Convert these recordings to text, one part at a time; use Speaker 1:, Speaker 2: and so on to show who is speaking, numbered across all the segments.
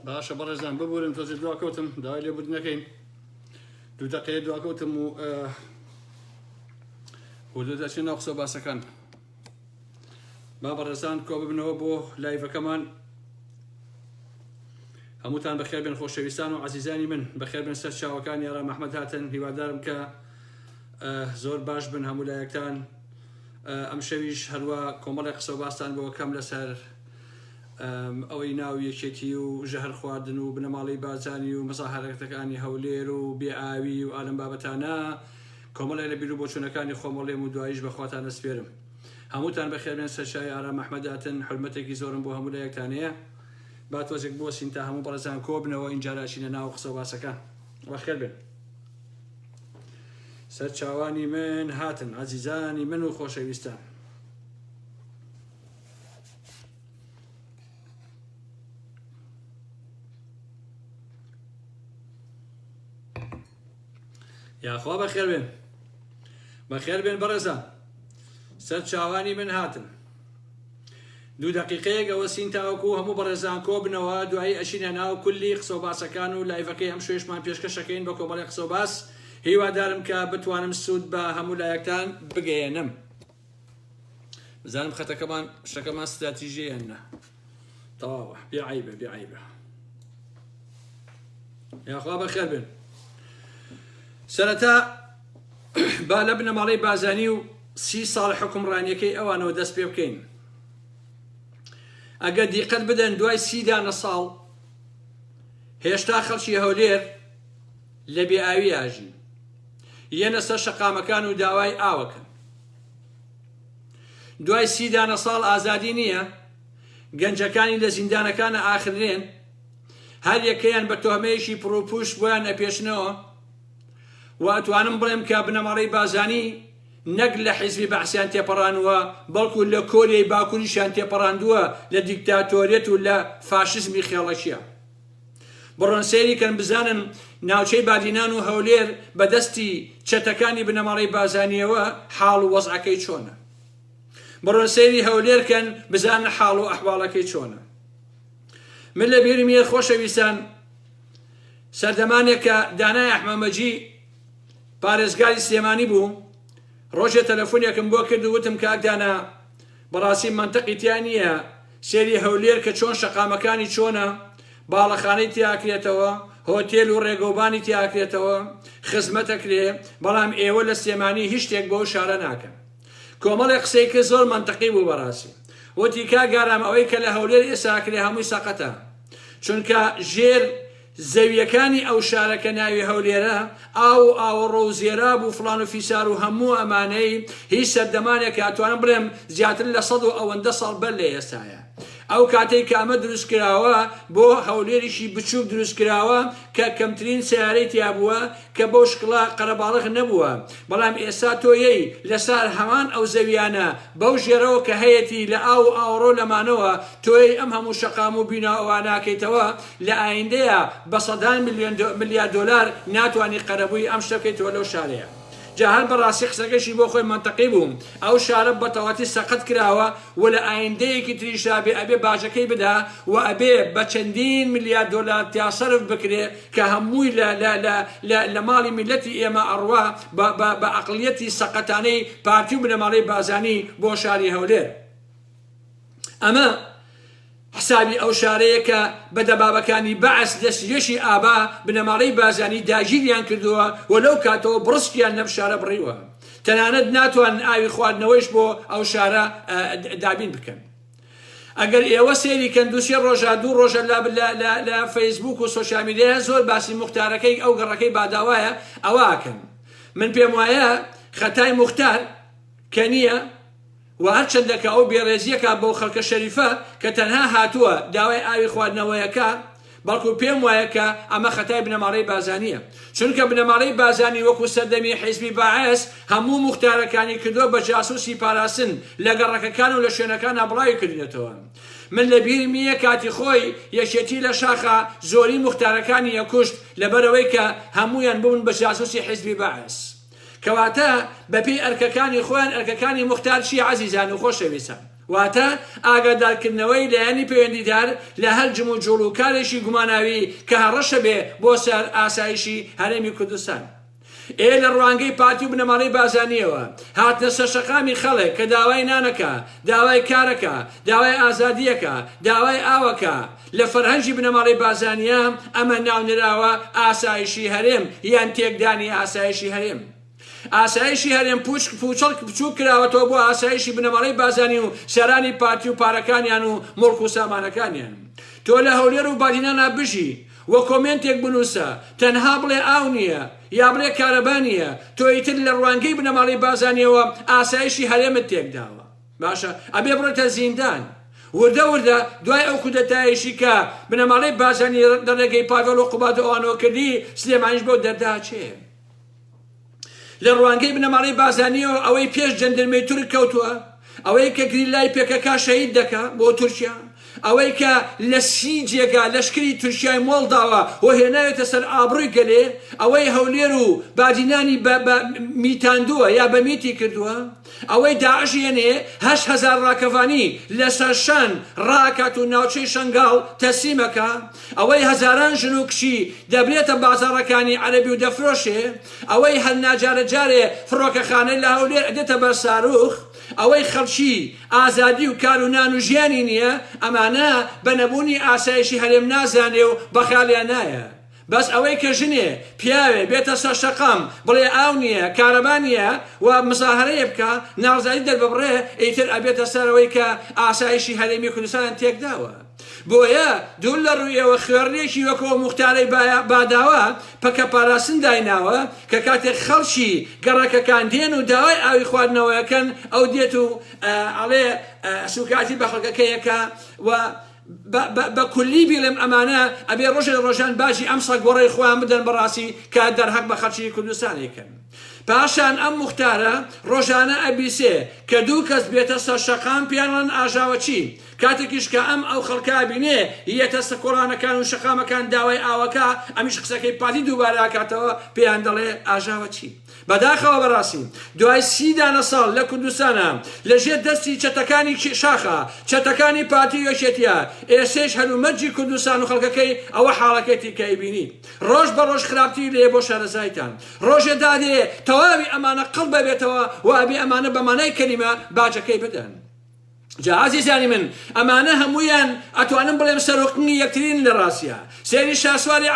Speaker 1: باشە بەڕێزان ببورن تۆزێ دواکەوتم داوای لێبوردن نەکەین دوو دەقەیە دواکەوتم و وردە دەچین ناو قسە باسەکان با بەڕێزان کۆ ببنەوە بۆ live ەکەمان هەمووتان بەخێر بێن خۆشەویستان و عزیزانی من بەخێر بن سەر چاوەکان یارا محمد هاتن هیوادارم کە زۆر باش بن هەموو لایەکتان ئەم شەویش هەروە کۆمەڵی قسە باستان بۆ کەم لەسەر ئەوەی ناو یەکێتی و ژەهر خواردن و بنەماڵەی بارزانی و مەزاهەرەتەکانی هەولێر و بێ ئاوی و ئالەم بابەتانە کۆمەڵێ لە بیرو بۆچوونەکانی خۆم ئەڵێم و دواییش بە خواتان ئەسپێرم. هەمووتان بەخێربێن سەرچاوی ئارام ئەحمەد ئەتن حورمەتێکی زۆرم بۆ هەموو لایەکتان هەیە. با تۆزێک بوەستین تا هەموو بەڕێزان کۆبنەوە ئینجا ئەچینە ناو قسە و باسەکان. بەخێربێن. سەرچاوانی من هاتن عەزیزانی من و خۆشەویستان. یاخوا بەخێر بێن بەخێر بێن بەڕێزان سەر چاوانی من هاتن دوو دقیقەیەک ئەوە سین تاوەکو هەموو بەڕێزان کۆ بنەوە دوایی ئەچینە ناو کولی قسە و باسەکان و live ەکەی ئەم شوێشمان پێشکەشەکەین بە کۆمەڵی قسە و باس هیوادارم کە بتوانم سوود بە هەموو لایەکتان بگەیەنم بزانم خەتەکەمان شتەکەمان ستراتیژیە یان نا تەواوە بێ عیبە بێ عیبە یاخوا بەخێر بن سەرەتا با لە بنەماڵەی بازانی و سی ساڵ حکومڕانیەکەی ئەوانەوە دەست پێ بکەین ئەگەر دیقەت بدەن دوای سی دانە ساڵ هێشتا خەڵکی هەولێر لە بێ ئاوی ئاژین یەنە سەر شەقامەکان و داوای ئاوەکەن دوای سی دانە ساڵ ئازادی نییە، گەنجەکانی لە زیندانەکانە ئاخررێن، هەر یەکەیان بە تۆهمەیەکی پڕوپوش بۆیان ئەپێچنەوە و ئەتوانم بڵێم کە بنەماڵەی بازانی نەک لە حیزبی بەعسیان تێپەڕانووە بەڵکو لە کۆریای باکوریشیان تێپەڕاندووە لە دیکتاتۆریەت و لە فاشیزمی خێڵەکیە. بڕۆن سەیری کەن بزانن ناوچەی بادینان و هەولێر بە دەستی چەتەکانی بنەماڵەی بازانیەوە حاڵ و وەزعەکەی چۆنە. بڕۆن سەیری هەولێر کەن بزانن حاڵ و ئەحواڵەکەی چۆنە. من لە بیرم یە خۆشەویستان سەردەمانێک کە دانای ئەحمەمەجی پارێزگاری سلێمانی بوو ڕۆژێ تەلەفونێکم بۆ کرد و وتم کاک دانا بەڕاستی مەنتقی تیا نییە سێری هەولێر کە چۆن شەقامەکانی چۆنە باڵەخانەی تیاکرێتەوە هۆتێل و ڕێگەوبانی تیاکرێتەوە خزمەتەکرێ بەڵام ئێوە لە سلێمانی هیچ شتێک بەو شارە ناکەن کۆمەڵێ قسەی کرد زۆر مەنتقی بوو بەڕاستی وتی کاک ئارام ئەوەی کە لە هەولێر ئێستا ئەکرێ هەمووی سەقەتە چونکە ژێر زەویەکانی ئەو شارە کە ناوی هەولێرە، ئاو و ئاوەڕۆ و زێراب و فڵان و فیسار و هەموو ئەمانەی هی سەردەمانێکە ئەتوانم بڵێم زیاتر لە سەد و ئەوەندە ساڵ بەر لە ئێستایە. ئەو کاتەی کە ئەمە دروست کراوە بۆ هەولێریکی بچووک دروست کراوە کە کەمترین سەیارەی تیا بووە کە بەو شکڵە قەرەباڵغ نەبووە بەڵام ئێستا تۆ یەی لەسار هەمان ئەو زەویانە بەو ژێرەوە کە هەیەتی لە ئاو و ئاوەڕۆ لەمانەوە تۆی ئەم هەموو شەقام و بینا ئەوانە ئەکەیتەوە لە ئایندەیا بە سەدان ملیۆن ملیار دۆلار ناتوانی قەرەبووی ئەم شتە بکەیتەوە لەو شارەیا جا هەر بەڕاستی قسەکەشی بۆ خۆی مەنتەقی بوو ئەو شارە بەتەواتی سەقەت کراوە و لە ئایندەیەکی تریشا بێ ئەبێ باجەکەی بدا و ئەبێ بە چەندین ملیار دۆلار تیا سەرف بکرێ کە هەمووی لە لە لە لە لە ماڵی میللەتی ئێمە ئەڕوا بە بە بە ئەقڵیەتی سەقەتانەی پارتی و بنەماڵەی بازانی بۆ شاری هەولێر ئەمە حسابی ئەو شارەیە کە بە دەبابەکانی بەعس دەستیەشی ئابا بنەماڵەی بازانی داگیریان کردووە و لەو کاتەوە بڕسکیان لەم شارە بڕیوە تەنانەت ناتوانن ئاوی خواردنەوەیش بۆ ئەو شارە دابین بکەن. ئەگەر ئێوە سەیری کەن دوو سێ ڕۆژە دوو ڕۆژە لە لە لە لە فەیسبوک و social media زۆر باسی موختارەکەی ئەو گەڕەکەی باداوایە ئەوە ئەکەن من پێم وایە خەتای موختار کە نییە و هەرچەندە کە ئەو بێڕێزیەکە بەو خەڵکە شەریفە کە تەنها هاتووە داوای ئاوی خواردنەوەیەکە بەڵکو پێم وایە کە ئەمە خەتای بنەماڵەی بازانیە چونکە بنەماڵەی بازانی وەکو سەردەمی حیزبی بەعس هەموو موختارەکانی کردوە بە جاسوسی پاراستن لە گەڕەکەکان و لە شوێنەکانا بڵاوی کردونەتەوە من لە بیرم نیە کاتی خۆی یەکێتی لە شاخا زۆری موختارەکانی ئەکوشت لەبەرئەوەی کە هەموویان ببون بە جاسوسی حیزبی بەعس کەواتە بەپێی ئەرکەکانی خۆیان ئەرکەکانی موختار چیە عەزیزان و خۆشەویستان؟ واتە ئاگادارکردنەوەی لایەنی پەیوەندیدار لە هەر جموجوڵ و کارێکی گوماناوی کە هەڕەشە بێ بۆ سەر ئاسایشی هەرێمی کوردستان. ئێ لە ڕوانگەی پارتی و بنەماڵەی بارزانییەوە، هاتنە سەرشەقامی خەڵک کە داوای نانەکا، داوای کارەکا، داوای ئازادییەکا، داوای ئاوەکا، لە فەرهەنگی بنەماڵەی بارزانییە ئەمە ناونراوە ئاسایشی هەرێم یان تێکدانی ئاسایشی هەرێم. ئاسایشی هەرێم پوچ پوچەڵ بچوک کراوەتەوە بۆ ئاسایشی بنەماڵەی بارزانی و سەرانی پارتی و پارەکانیان و موڵک و سامانەکانیان. تۆ لە هەولێر و بادینانا بژی و کۆمێنتێک بنوسە تەنها بڵێ ئاو نیە یا بڵێ کارەبا نیە تۆ ئیتر لە ڕوانگەی بنەماڵەی بارزانیەوە ئاسایشی هەرێمت تێکداوە. باشە ئەبێ بڕۆیتە زیندان. وردە وردە دوای ئەو کودەتایەشی کە بنەماڵەی بارزانی لە ڕێگەی پاڤێڵ و قوباد و ئەوانەوە کردی سلێمانیش بەو دەردە ئەچێ. لە ڕوانگەی بنەماڵەی بارزانییەوە ئەوەی پێش جەندرمەی تورک کەوتووە، ئەوەی کە گریلای پێکەکە شەهید دەکا بۆ تورکیا، ئەوەی کە لە سی جێگا لەشکری تورکیای مۆڵ داوە و هێناوێتە سەر ئابڕووی گەلێ، ئەوەی هەولێر و بادینانی بە بە میتاندووە یا بە میتی کردووە، ئەوەی داعش یەنێ 8000 ڕاکەڤانی لەسەر شان ڕاکات و ناوچەی شەنگاڵ تەسلیمەکا، ئەوەی هەزاران ژن و کچی دەبرێتە بازاڕەکانی عەرەبی و دەفرۆشێ، ئەوەی هەر ناجارە جارێ فڕۆکەخانە لە هەولێر ئەدێتە بەر ساروخ، ئەوەی خەڵکی ئازادی و کار و نان و ژیانی نیە، ئەمانە بە نەبوونی ئاسایشی هەرێم نازانێ و بە خەیاڵیان نایە. بەس ئەوەی کە ژنێ، پیاوێ بێتە سەر شەقام بڵێ ئاو نیە، کارەبا نیە و مزاهەرەیە بکا، ناڕەزایی دەرببڕێ، ئیتر ئەبێتە سەر ئەوەی کە ئاسایشی هەرێمی کوردستانیان تێکداوە. بۆیە دوور لە ڕووی ئێوە خوێڕیەکی وەک ئەو موختارەی باداوە پەکە پاراستن دایناوە کە کاتێک خەڵکی گەڕەکەکان دێن و داوای ئاوی خواردنەوەکەن ئەو دێت و ئەڵێ سوکاتی بە خەڵکەکەیەکە و بە کولی بیڵێم ئەمانە ئەبێ ڕۆژێ لە ڕۆژان باجی ئەم سەگۆڕەی خۆیان بدەن بەڕاستی کە دەرهەق بە خەڵکی کوردستانێکن. پاشان ئەم موختارە ڕۆژانە ئەبیسێ کە دوو کەس بێتە سەر شەقام پێیان ئەڵێن ئاژاوەچی، کاتێکیش کە ئەم ئەو خەڵکە ئەبینێ یەتە سە کۆڵانەکان و شەقامەکان داوای ئاوەکا ئەمیش قسەکەی پارتی دووبارە ئەکاتەوە پێیان دەڵێ ئاژاوەچی. بەداخەوە بەڕاستی دوای سی دانە ساڵ لە کوردستانا لە ژێر دەستی چەتەکانی شاخا چەتەکانی پارتی و یەکێتیا ئێسەیش هەلومەرجی کوردستان و خەڵکەکەی ئەوە حاڵەکەیتی کە ئەیبینی ڕۆژ بە ڕۆژ خراپتری لێیە بۆ شارەزایتان ڕۆژێ دادێ تەواوی ئەمانە قڵ بەبێتەوە و ئەبێ ئەمانە بە مانای کەلیمە باجەکەی بدەن. جا ئازیزانی من ئەمانە هەموویان ئەتوانم بڵێم سەرۆقنگی یەکترین لە ڕاستیا سەیری شاسواری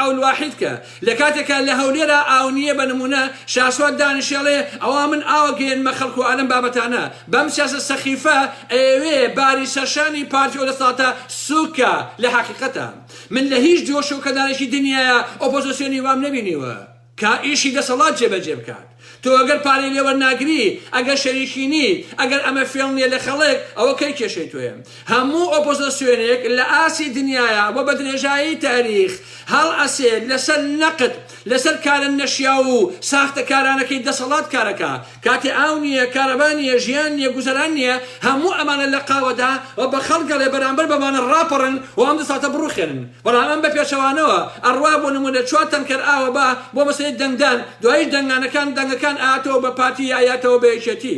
Speaker 1: عەولواحید کە لە کاتێکا لە هەولێرا ئاو نییە بە نمونە شاسوار دانیشێڵێ ئەوا من ئاوە گەیەنمە خەڵک و ئالەم بابەتانە بەم سیاسە سەخیفە ئەیەوێ باری سەرشانی پارتی و دەسەڵاتە سوک کا لە حەقیقەتا من لە هیچ دۆشە و کەنارێکی دنیایا ئۆپۆزۆسیۆنی وام نەبینیوە کە ئیشی دەسەڵات جێبەجێ بکات. تۆ ئەگەر پارەی لێ وەرناگری، ئەگەر شەریکی نیت، ئەگەر ئەمە فێڵ نیە لە خەڵک، ئەوە کەی کێشەی تۆیە؟ هەموو ئۆپۆزۆسیۆنێک لە ئاستی دنیایا و بە درێژایی تاریخ هەڵئەسێ لەسەر نەقد، لەسەر کارە نەشیاو و ساختەکارانەکەی دەسەڵات کارەکا. کاتێ ئاو نیە، کارەبا نیە، ژیان نیە، گوزەران نیە، هەموو ئەمانە لە قاوەدا و بە خەڵک ئەڵێ بەرامبەر بەمانە ڕاپەڕن و ئەم دەسەڵاتە بڕوخێنن. بەڵام ئەم بە پێچەوانەوە ئەڕوا بۆ نمونە چوار تەنکەر ئاوە با بۆ مەسەلەی دەنگدان دواییش دەنگانەکان دەنگەکان ئەهاتەوە بە پارتی یا ئەیاتەوە بە یەکێتی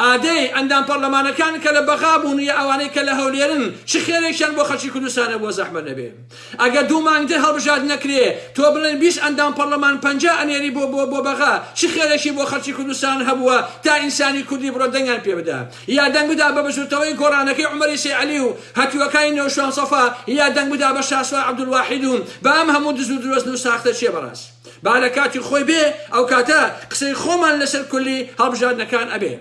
Speaker 1: ئادەی ئەندام پەڕلەمانەکان کە لە بەغا بوون یا ئەوانەی کە لە هەولێرن چ خێرێکیان بۆ خەڵکی کوردستان هەبووە زەحمەت نەبێ ئەگەر دوو مانگ تر هەڵبژاردن نەکرێ تۆ بڵێن 20 ئەندام پەڕلەمان 50 ئەنێری بۆ بۆ بۆ بەغا چ خێرێکی بۆ خەڵکی کوردستان هەبووە تا ئینسانی کوردی بڕۆ دەنگیان پێ بدا یا دەنگ بدا بە بزوتنەوەی گۆڕانەکەی عومەری سەی عەلی و هەتیوەکانی نەوشوان سەفا یا دەنگ بدا بە شاسوار عەبدولواحید و بە ئەم هەموو دز و درۆزن و ساختە چیە بەڕاست با لە کاتی خۆی بێ ئەو کاتە قسەی خۆمان لەسەر کولی هەڵبژاردنەکان ئەبێ.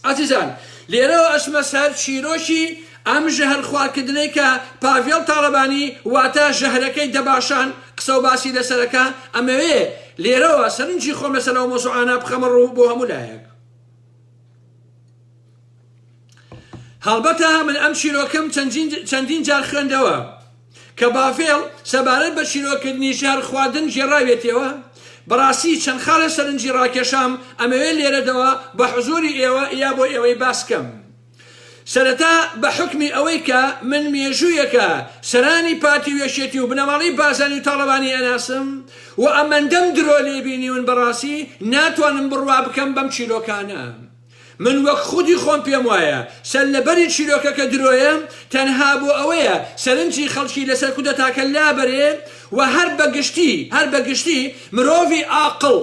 Speaker 1: ئازیزان لێرەوە ئەچمە سەر چیرۆکی ئەم ژەهر خوارکردنەی کە پاڤێڵ تاڵەبانی واتە ژەهرەکەی دەباشان قسە و باسی لەسەرەکە ئەمەوێ لێرەوە سەرنجی خۆم لەسەر ئەو مەوزوعانە بخەمە ڕوو بۆ هەموو لایەک. هەڵبەتە من ئەم چیرۆکەم چەندین جار خوێندەوە کە باڤێڵ سەبارەت بە چیرۆککردنی ژەهر خواردن گێڕاوێتیەوە، بەڕاستی چەند خاڵێ سەرنجی ڕاکێشام ئەمەوێ لێرەدەوە بە حزوری ئێوە یا بۆ ئێوەی باس کەم. سەرەتا بە حوکمی ئەوەی کە من مێژوویەکە سەرانی پارتی و یەکێتی و بنەماڵەی بارزانی و تاڵەبانی ئەناسم و ئەمەندەم درۆ لێ بینیون بەڕاستی ناتوانم بڕوا بکەم بەم چیرۆکانە. من وەک خودی خۆم پێم وایە سەرلەبەری چیرۆکەکە درۆیە، تەنها بۆ ئەوەیە سەرنجی خەڵکی لەسەر کودەتاکە لابەرێ و هەر بە گشتی هەر بە گشتی مرۆڤی ئاقڵ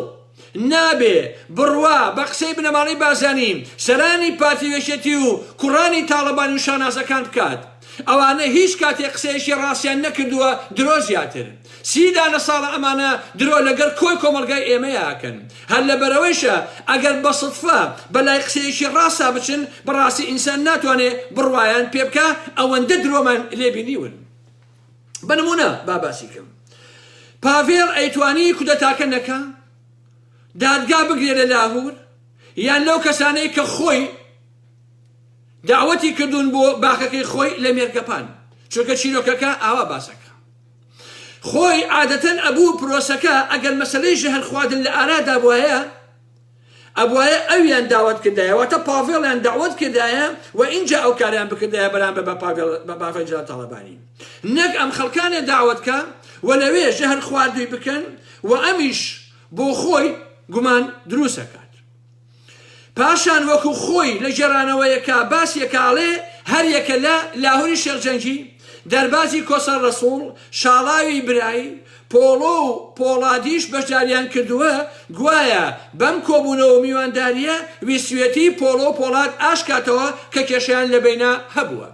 Speaker 1: نابێ بڕوا بە قسەی بنەماڵەی بارزانی، سەرانی پارتی و یەکێتی و کوڕانی تاڵەبانی و شانازەکان بکات. ئەوانە هیچ کاتێ قسەیەکی ڕاستیان نەکردووە درۆ زیاتر. سی دانە ساڵە ئەمانە درۆ لەگەر کۆی کۆمەڵگای ئێمەیا ئەکەن. هەر لەبەرئەوەیشە ئەگەر بە سوتفە بە لای قسەیەکی ڕاستا بچن بەڕاستی ئینسان ناتوانێ بڕوایان پێ بکا ئەوەندە درۆمان لێ بینیون. بە نمونە با باسی کەم. پاڤێڵ ئەیتوانی کودەتاکە نەکا؟ دادگا بگرێ لە لاهور یان لەو کەسانەی کە خۆی دەعوەتی کردوون بۆ باخەکەی خۆی لە مێرگەپان چونکە چیرۆکەکە ئاوا باسەکە خۆی عادەتەن ئەبوو پرۆسەکە ئەگەر مەسەلەی ژەهر خواردن لە ئارادا بوایە ئەبوایە ئەویان داوەت کردایە واتە پاڤێڵیان داوەت کردایە و ئینجا ئەو کاریان بکردایە بەرامبەر بە پاڤێڵ بە پاڤێل جەلال تاڵەبانی نەک ئەم خەڵکانێ داوەت کە و لەوێ ژەهر خواردووی بکەن و ئەمیش بۆ خۆی گومان دروست ئەکات. پاشان وەکو خۆی لە گێڕانەوەیەکا باس یەکا ئەڵێ هەریەکە لە، لاهوری شێخ جەنگی، دەربازی کۆسەر ڕەسوڵ، شاڵاوی برای، پۆڵۆ و پۆڵادیش بەشداریان کردووە، گوایە بەم کۆبوونەوە و میواندارییە ویستویەتی پۆڵۆ و پۆڵاد ئاشکاتەوە کە کێشەیان لە بەینا هەبووە.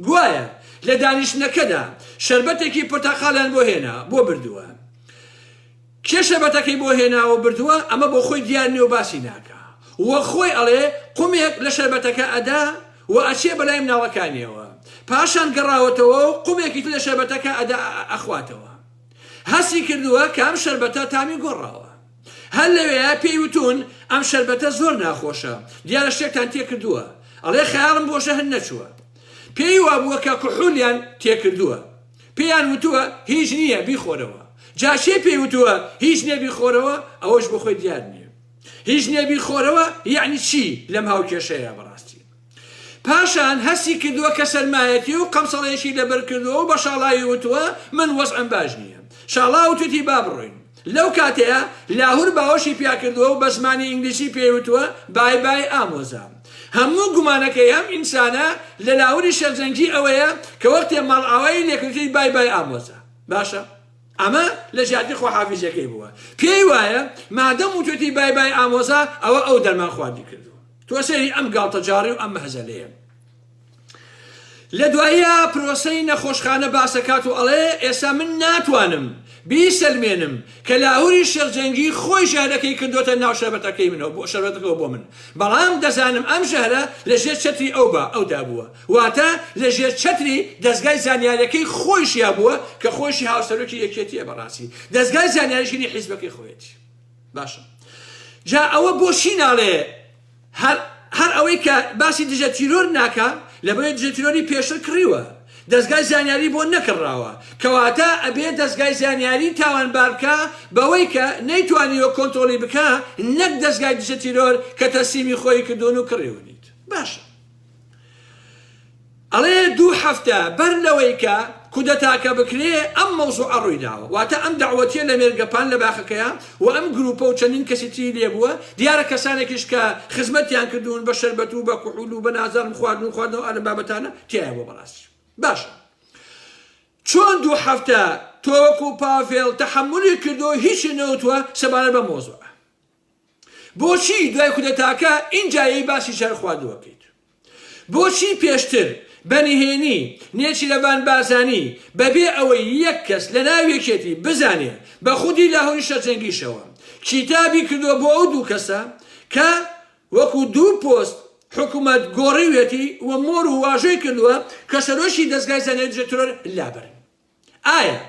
Speaker 1: گوایە لە دانیشتنەکەدا شەربەتێکی پرتەقاڵیان بۆ هێنا بۆ بردووە. کێ شەربەتەکەی بۆ هێناوە بردووە ئەمە بۆ خۆی دیار نیە و باسی ناکا و خۆی ئەڵێ قومێک لە شەربەتەکە ئەدا و ئەچێ بەلای مناڵەکانیەوە پاشان گەڕاوەتەوە و قومێکی تر لە شەربەتەکە ئەدا ئەخواتەوە هەستی کردووە کە ئەم شەربەتە تامی گۆڕاوە هەر لەوێیا پێی وتون ئەم شەربەتە زۆر ناخۆشە دیارە شتێکتان تێکردووە ئەڵێ خەیاڵم بۆ ژەهر نەچووە پێی وابووە کە کحولیان تێکردووە پێیان وتووە هیچ نییە بیخۆرەوە. جا کێ پێی وتووە هیچ نییە بیخۆرەوە ئەوەش بۆ خۆی دیار نییە. هیچ نییە بیخۆرەوە یەعنی چی لەم هاوکێشەیە بەڕاستی؟ پاشان هەستی کردووە کە سەرمایەتی و قەمسەڵەیەکی لەبەر کردووە و بە شاڵاوی وتووە من وەزعم باش نییە. شاڵاو وتویەتی با بڕۆین. لەو کاتەیا لاهور باوەشی پیا کردووە و بە زمانی ئینگلیسی پێی وتووە بای بای ئامۆزا. هەموو گومانەکەی ئەم ئینسانە لە لاهوری شێخ جەنگی ئەوەیە کە وەختێ ماڵئاوایی لێکردووی بای بای ئامۆزا. باشە ئەمە لە جیاتی خواحافیزیەکەی بووە. پێی وایە مادەم وتوێتی بای بای ئامۆزا ئەوە ئەو دەرمان خواردی کردووە. تۆ سەیری ئەم گاڵتەجاڕی و ئەم مەهزەلەیە. لە دواییا پرۆسەی نەخۆشخانە باسەکات و ئەڵێ ئێستا من ناتوانم بیسەلمێنم کە لاهوری شێخ جەنگی خۆی ژەهرەکەی کردۆتە ناو شەربەتەکەی منەوە بۆ شەربەتەکەوە بۆ من بەڵام دەزانم ئەم ژەهرە لە ژێر چەتری ئەو با ئەودا بووە واتە لە ژێر چەتری دەزگای زانیاریەکەی خۆیشیا بووە کە خۆیشی هاوسەرۆکی یەکێتیە بەڕاستی دەزگای زانیاریشی حیزبەکەی خۆیەتی باشە جا ئەوە بۆچی ناڵێ هەر هەر ئەوەی کە باسی دژە تیرۆر ناکا لەبەرئەوەی دژە تیرۆری پێشتر کڕیوە دەزگای زانیاری بۆ نەکڕراوە کەواتە ئەبێ دەزگای زانیاری تاوانبار بکا بەوەی کە نەیتوانیوە کۆنترۆڵی بکا نەک دەزگای دژە تیرۆر کە تەسلیمی خۆی کردوون و کڕیونیت باشە ئەڵێ دوو هەفتە بەر لەوەی کە کودەتاکە بکرێ ئەم مەوزوعە ڕوویداوە واتە ئەم دەعوەتیە لە مێرگەپان لە باخەکەیا و ئەم گروپە و چەندین کەسی تری لێ بووە دیارە کەسانێکیش کە خزمەتیان کردوون بە شەربەت و بە کحول و بە نازانم خواردن و خواردنەوە ئەم بابەتانە تیایا بووە بەڕاستی باشە چۆن دوو هەفتە تۆ وەکو پاڤێڵ تەحەمولی کردووە هیچی نەوتووە سەبارەت بەم مەوزوعە بۆچی دوای کودەتاکە ئینجا یەی باسی ژەهر خواردووەکەیت؟ بۆچی پێشتر بە نهێنی نێچیرەڤان بارزانی بەبێ ئەوەی یەک کەس لەناو یەکێتی بزانێ بە خودی لاهوری شەرجەنگیشەوە کیتابی کردووە بۆ ئەو دوو کەسە کە وەکو دوو پۆست حکومەت گۆڕیویەتی و مۆر و واژۆی کردووە کە سەرۆکی دەزگای زانیاری دژە ترۆر لابەرن؟ ئایا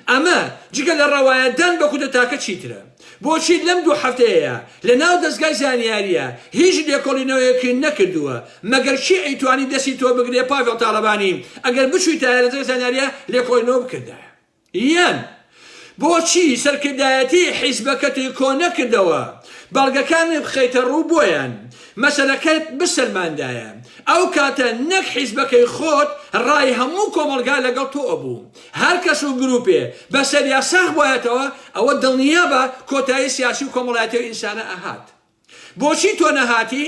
Speaker 1: ئەمە جگە لە ڕەوایەتدان بە کودەتاکە چیترە؟ بۆچی لەم دوو هەفتەیەیا لە ناو دەزگای زانیارییا هیچ لێکۆڵینەوەیەکی نەکردووە؟ مەگەر کێ ئەیتوانی دەستی تۆ بگرێ پاڤێڵ تاڵەبانی ئەگەر بچویتایە لە دەزگای زانیاریا لێکۆڵینەوە بکردایە؟ یان بۆچی سەرکردایەتی حیزبەکەتی کۆنەکردەوە بەڵگەکانت بخەیتە ڕوو بۆیان مەسەلەکەت بسەلماندایە ئەو کاتە نەک حیزبەکەی خۆت ڕای هەموو کۆمەڵگا لەگەڵ تۆ ئەبوو هەر کەس و گروپێ بەسەریا ساغ بوایەتەوە ئەوە دڵنیابە کۆتایی سیاسی و کۆمەڵایەتی ئەو ئینسانە ئەهات بۆچی تۆ نەهاتی؟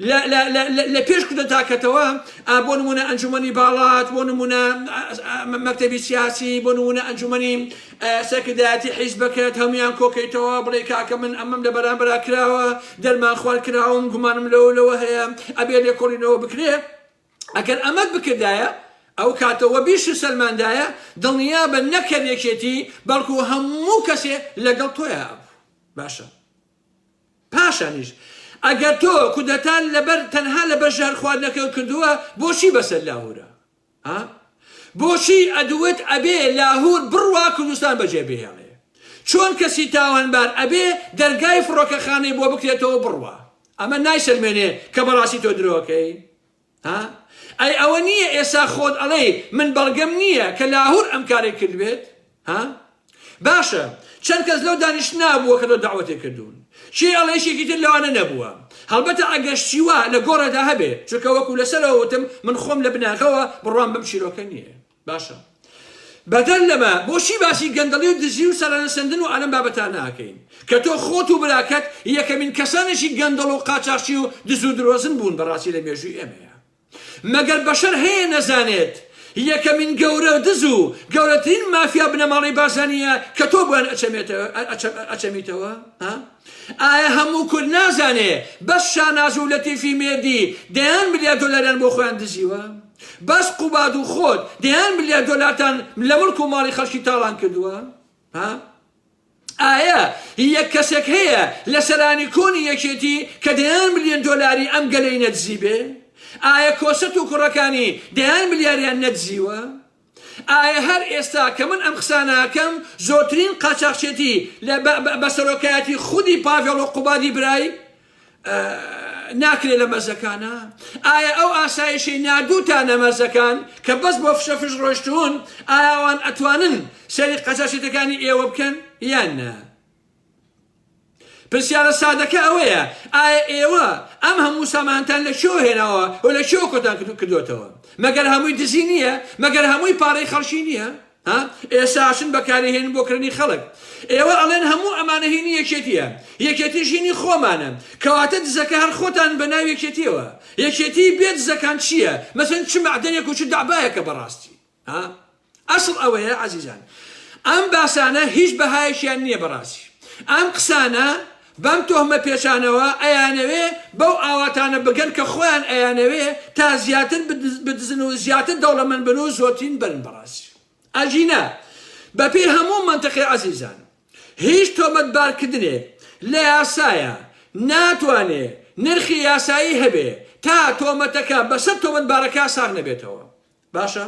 Speaker 1: لە پێش کودەتاکەتەوە بۆ نمونە ئەنجومەنی باڵات بۆ نمونە مەکتەبی سیاسی بۆ نمونە ئەنجومەنی سەرکردایەتی حیزبەکەت هەمویان کۆکەیتەوە بڵێ کاکە من ئەمەم لە بەرامبەرا کراوە دەرمان خوار کراوم گومانم لەوە لەوە هەیە ئەبێ لێکۆڵینەوە بکرێ ئەگەر ئەمەت بکردایە ئەو کاتە وە بیش سەلماندایە دڵنیابە نەک هەر یەکێتی بەڵکو هەموو کەسێ لەگەڵ تۆیا ئەبوو باشە پاشانیش ئەگەر تۆ کودەتان لەبەر تەنها لەبەر ژەهر خواردنەکە کردووە بۆچی بەسەر لاهورە ها بۆچی ئەدوت ئەبێ لاهور بڕوا کوردستان بەجێ بهێڵێ چۆن کەسی تاوانبار ئەبێ دەرگای فڕۆکەخانەی بۆ بکرێتەوە بڕوا ئەمە نایسەلمێنێ کە بەڕاستی تۆ درۆکەی ها ئەی ئەوە نییە ئێسا خۆت ئەڵێی من بەڵگەم نییە کە لاهور ئەم کارەی کردبێت ها باشە چەند کەس لەو دانیشتنا بووە کە تۆ دەعوەتێ کردوون کێ ئەڵێ یەکێکی تر لەوانە نەبووە هەڵبەتە ئەگەر شتی وا لە گۆڕێدا هەبێ چونکە وەکو لەسەرەوە وتم من خۆم لە بناغەوە بڕوام بەم چیرۆکە نییە باشە بەدەر لەمە بۆچی باسی گەندەڵی و دزی و سەرانەسەندن و ئالەم بابەتانە ناکەین کە تۆ خۆت و براکەت یەکەمین کەسانێکی گەندەڵ و قاچاخچی و دز و درۆزن بوون بەڕاستی لە مێژووی ئێمەیە مەگەر بەشەر هەیە نەزانێت یەکەمین گەورە دز و گەورەترین مافیا بنەماڵەی بارزانیە کە تۆ بۆیان ئەچەمیتەوە ها؟ ئایا هەموو کورد نازانێ بەس شاناز و لەتیفی مێردی دەیان ملیار دۆلاریان بۆ خۆیان دزیوە؟ بەس قوباد و خۆت دەیان ملیار دۆلارتان لە مڵک و ماڵی خەڵکی تاڵان کردووە؟ ها؟ ئایا یەک کەسێک هەیە لە سەرانی کۆنی یەکێتی کە دەیان ملیۆن دۆلاری ئەم گەلەی نەدزیبێ؟ ئایا کۆسرەت و کوڕەکانی دەیان ملیاریان نەدزیوە؟ ئایا هەر ئێستا کە من ئەم قسانە ئەکەم زۆرترین قاچاخچێتی لە بە سەرۆکایەتی خودی پاڤێڵ و قوبادی برای ناکرێ لە مەرزەکانە؟ ئایا ئەو ئاسایشەی ناردووتانە مەرزەکان کە بەس بۆ فشە فش ڕۆشتوون ئایا ئەوان ئەتوانن سەیری قاچاخچێتەکانی ئێوە بکەن یان نا؟ پرسیارە سادەکە ئەوەیە ئایا ئێوە ئەم هەموو سامانتان لە کوێوە هێناوە و لە کوێوە کۆتان کردووەتەوە؟ مەگەر هەمووی دزی نییە؟ مەگەر هەمووی پارەی خەڵکی نییە؟ ها؟ ئێستا ئەچن بەکاری هێنن بۆ کڕینی خەڵک. ئێوە ئەڵێن هەموو ئەمانە هینی یەکێتییە. یەکێتیش هینی خۆمانە. کەواتە دزەکە هەر خۆتانن بە ناو یەکێتییەوە. یەکێتی بێ دزەکان چییە؟ مەسەن چ مەعدەنێک و چ دەعبایەکە بەڕاستی؟ ها؟ ئەسڵ ئەوەیە عەزیزان ئەم باسانە هیچ بەهایەکیان نییە بەڕاستی ئەم قسانە بەم تۆهمە پێچانەوە ئەیانەوێ بەو ئاواتانە بگەن کە خۆیان ئەیانەوێ تا زیاتر بدزن و زیاتر دەوڵەمەند بن و زۆرترین بەرن بەڕاستی ئەگینا بەپێی هەموو مەنتقی عەزیزان هیچ تۆمەتبارکردنێک لە یاسایە ناتوانێ نرخی یاسایی هەبێ تا تۆمەتەکە بەسەر تۆمەتبارەکە ساغ نەبێتەوە باشە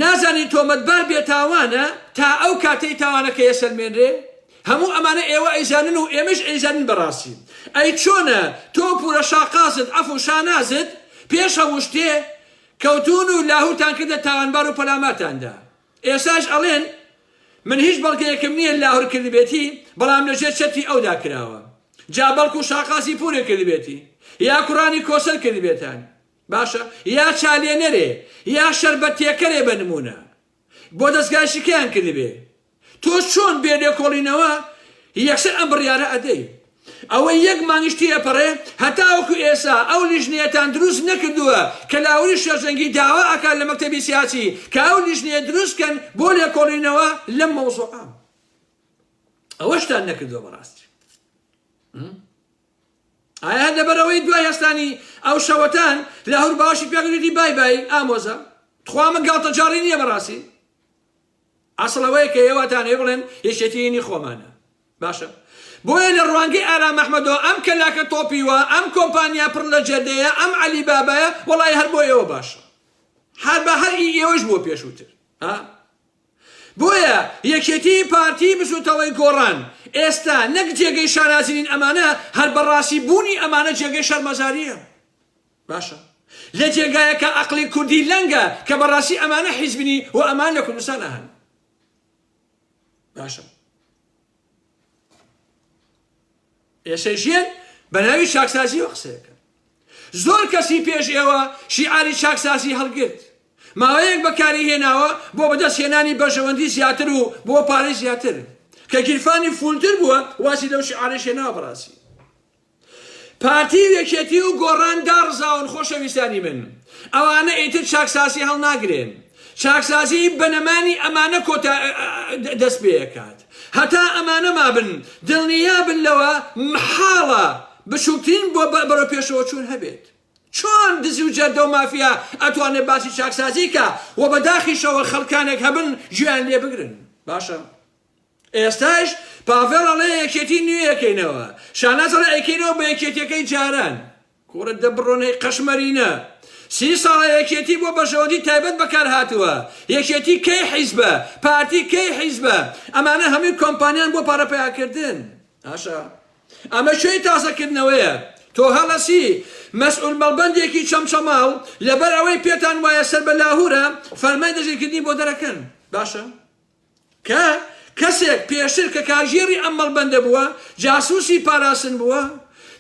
Speaker 1: نازانی تۆمەتبار بێتاوانە تا ئەو کاتەی تاوانەکەی ئەسەلمێنرێ؟ هەموو ئەمانە ئێوە ئەیزانن و ئێمەش ئەیزانین بەڕاستی ئەی چۆنە تۆ پورە شاقازت عەفو شانازت پێش هەموو شتێ کەوتوون و لاهورتان کردە تاوانبار و پەلامارتان دا ئێستاش ئەڵێن من هیچ بەڵگەیەکم نییە لاهور کردبێتی بەڵام لەژێر چەتری ئەودا کراوە جا بەڵکو شاقازی پورێ کردبێتی یا کوڕانی کۆسەر کردبێتان باشە یا چالێنەرێ یا شەربەت تێکەرێ بە نمونە بۆ دەزگای شکیان کردبێ تۆ چۆن بێ لێکۆڵینەوە یەکسەر ئەم بڕیارە ئەدەی ئەوە یەک مانگیش تێپەڕێ هەتاوەکو ئێسا ئەو لیژنەیەتان دروست نەکردووە کە لاوری شێرزەنگی داوا ئەکات لە مەکتەبی سیاسی کە ئەو لیژنەیە دروست کەن بۆ لێکۆڵینەوە لەم مەوزوعە ئەوەشتان نەکردووە بەڕاستی ئایا هەر لەبەرئەوەی دوای هەستانی ئەو شەوەتان لاهور باوەشی پێکردویتی بای بای ئامۆزا تخوا ئەمە گاڵتەجاڕی نییە بەڕاستی ئەسڵ ئەوەیە کە ئێوە تانەوێ بڵێن یەکێتی هینی خۆمانە باشە بۆیە لە ڕوانگەی ئارام ئەحمەدەوە ئەم کەلاکە تۆپیوە ئەم کۆمپانیا پڕ لە جەردەیە ئەم عەلی بابایە وەڵی هەر بۆ ئێوە باشە هەر بە هەر ئی ئێوەش بووە پێشووتر ها بۆیە یەکێتی پارتی بزوتەوەی گۆڕان ئێستا نەک جێگەی شانازی نین ئەمانە هەر بەڕاستی بوونی ئەمانە جێگەی شەرمەزاریە باشە لە جێگایەکە ئەقلی کوردی لەنگە کە بەڕاستی ئەمانە حیزبنی و ئەمان لە کوردستان هەن باشە ئێسەیش یەن بەناوی چاکسازیەوە قسەیەکەن. زۆر کەسی پێش ئێوە شیعاری چاکسازی هەڵگرت. ماوەیەک بەکاری هێناوە بۆ بەدەست هێنانی بەرژەوەندی زیاتر و بۆ پارەی زیاتر. کە گیرفانی فولتر بووە وازی لەو شیعارەیش هێناوە بەڕاستی. پارتی و یەکێتی و گۆڕان داڕزاون خۆشەویستانی من. ئەوانە ئیتر چاکسازی هەڵناگرێن. چاکسازی بە نەمانی ئەمانە کۆتا دەست پێکات. هەتا ئەمانە مابن دڵنیابن لەوە مەحاڵە بچوکترین بۆ بەرەو پێشەوە چوون هەبێت. چۆن دزی و جەردە و مافیا ئەتوانێت باسی چاکسازی کا و بە داخیشەوە خەڵکانێک هەبن گوێیان لێ بگرن. باشە ئێستاش پاڤێڵ ئەڵێ یەکێتی نوێ ئەکەینەوە، شاناز ئەڵێ ئەیکەینەوە بە یەکێتیەکەی جاران. کوڕە دە بڕۆنەی قەشمەرینە. سی ساڵە یەکێتی بۆ بەرژەوەندی تایبەت بەکار هاتووە. یەکێتی کەی حیزبە؟ پارتی کەی حیزبە؟ ئەمانە هەمووی کۆمپانیان بۆ پارە پەیاکردن. باشە ئەمە کوێی تازەکردنەوەیە؟ تۆ هەڵەسی مەسئول مەڵبەندێکی چەمچەماڵ لەبەر ئەوەی پێتان وایە سەر بە لاهورە فەرمانی دەستگیرکردنی بۆ دەرەکەن. باشە کە کەسێک پێشتر کە کارگێڕی ئەم مەڵبەندە بووە، جاسوسی پاراستن بووە،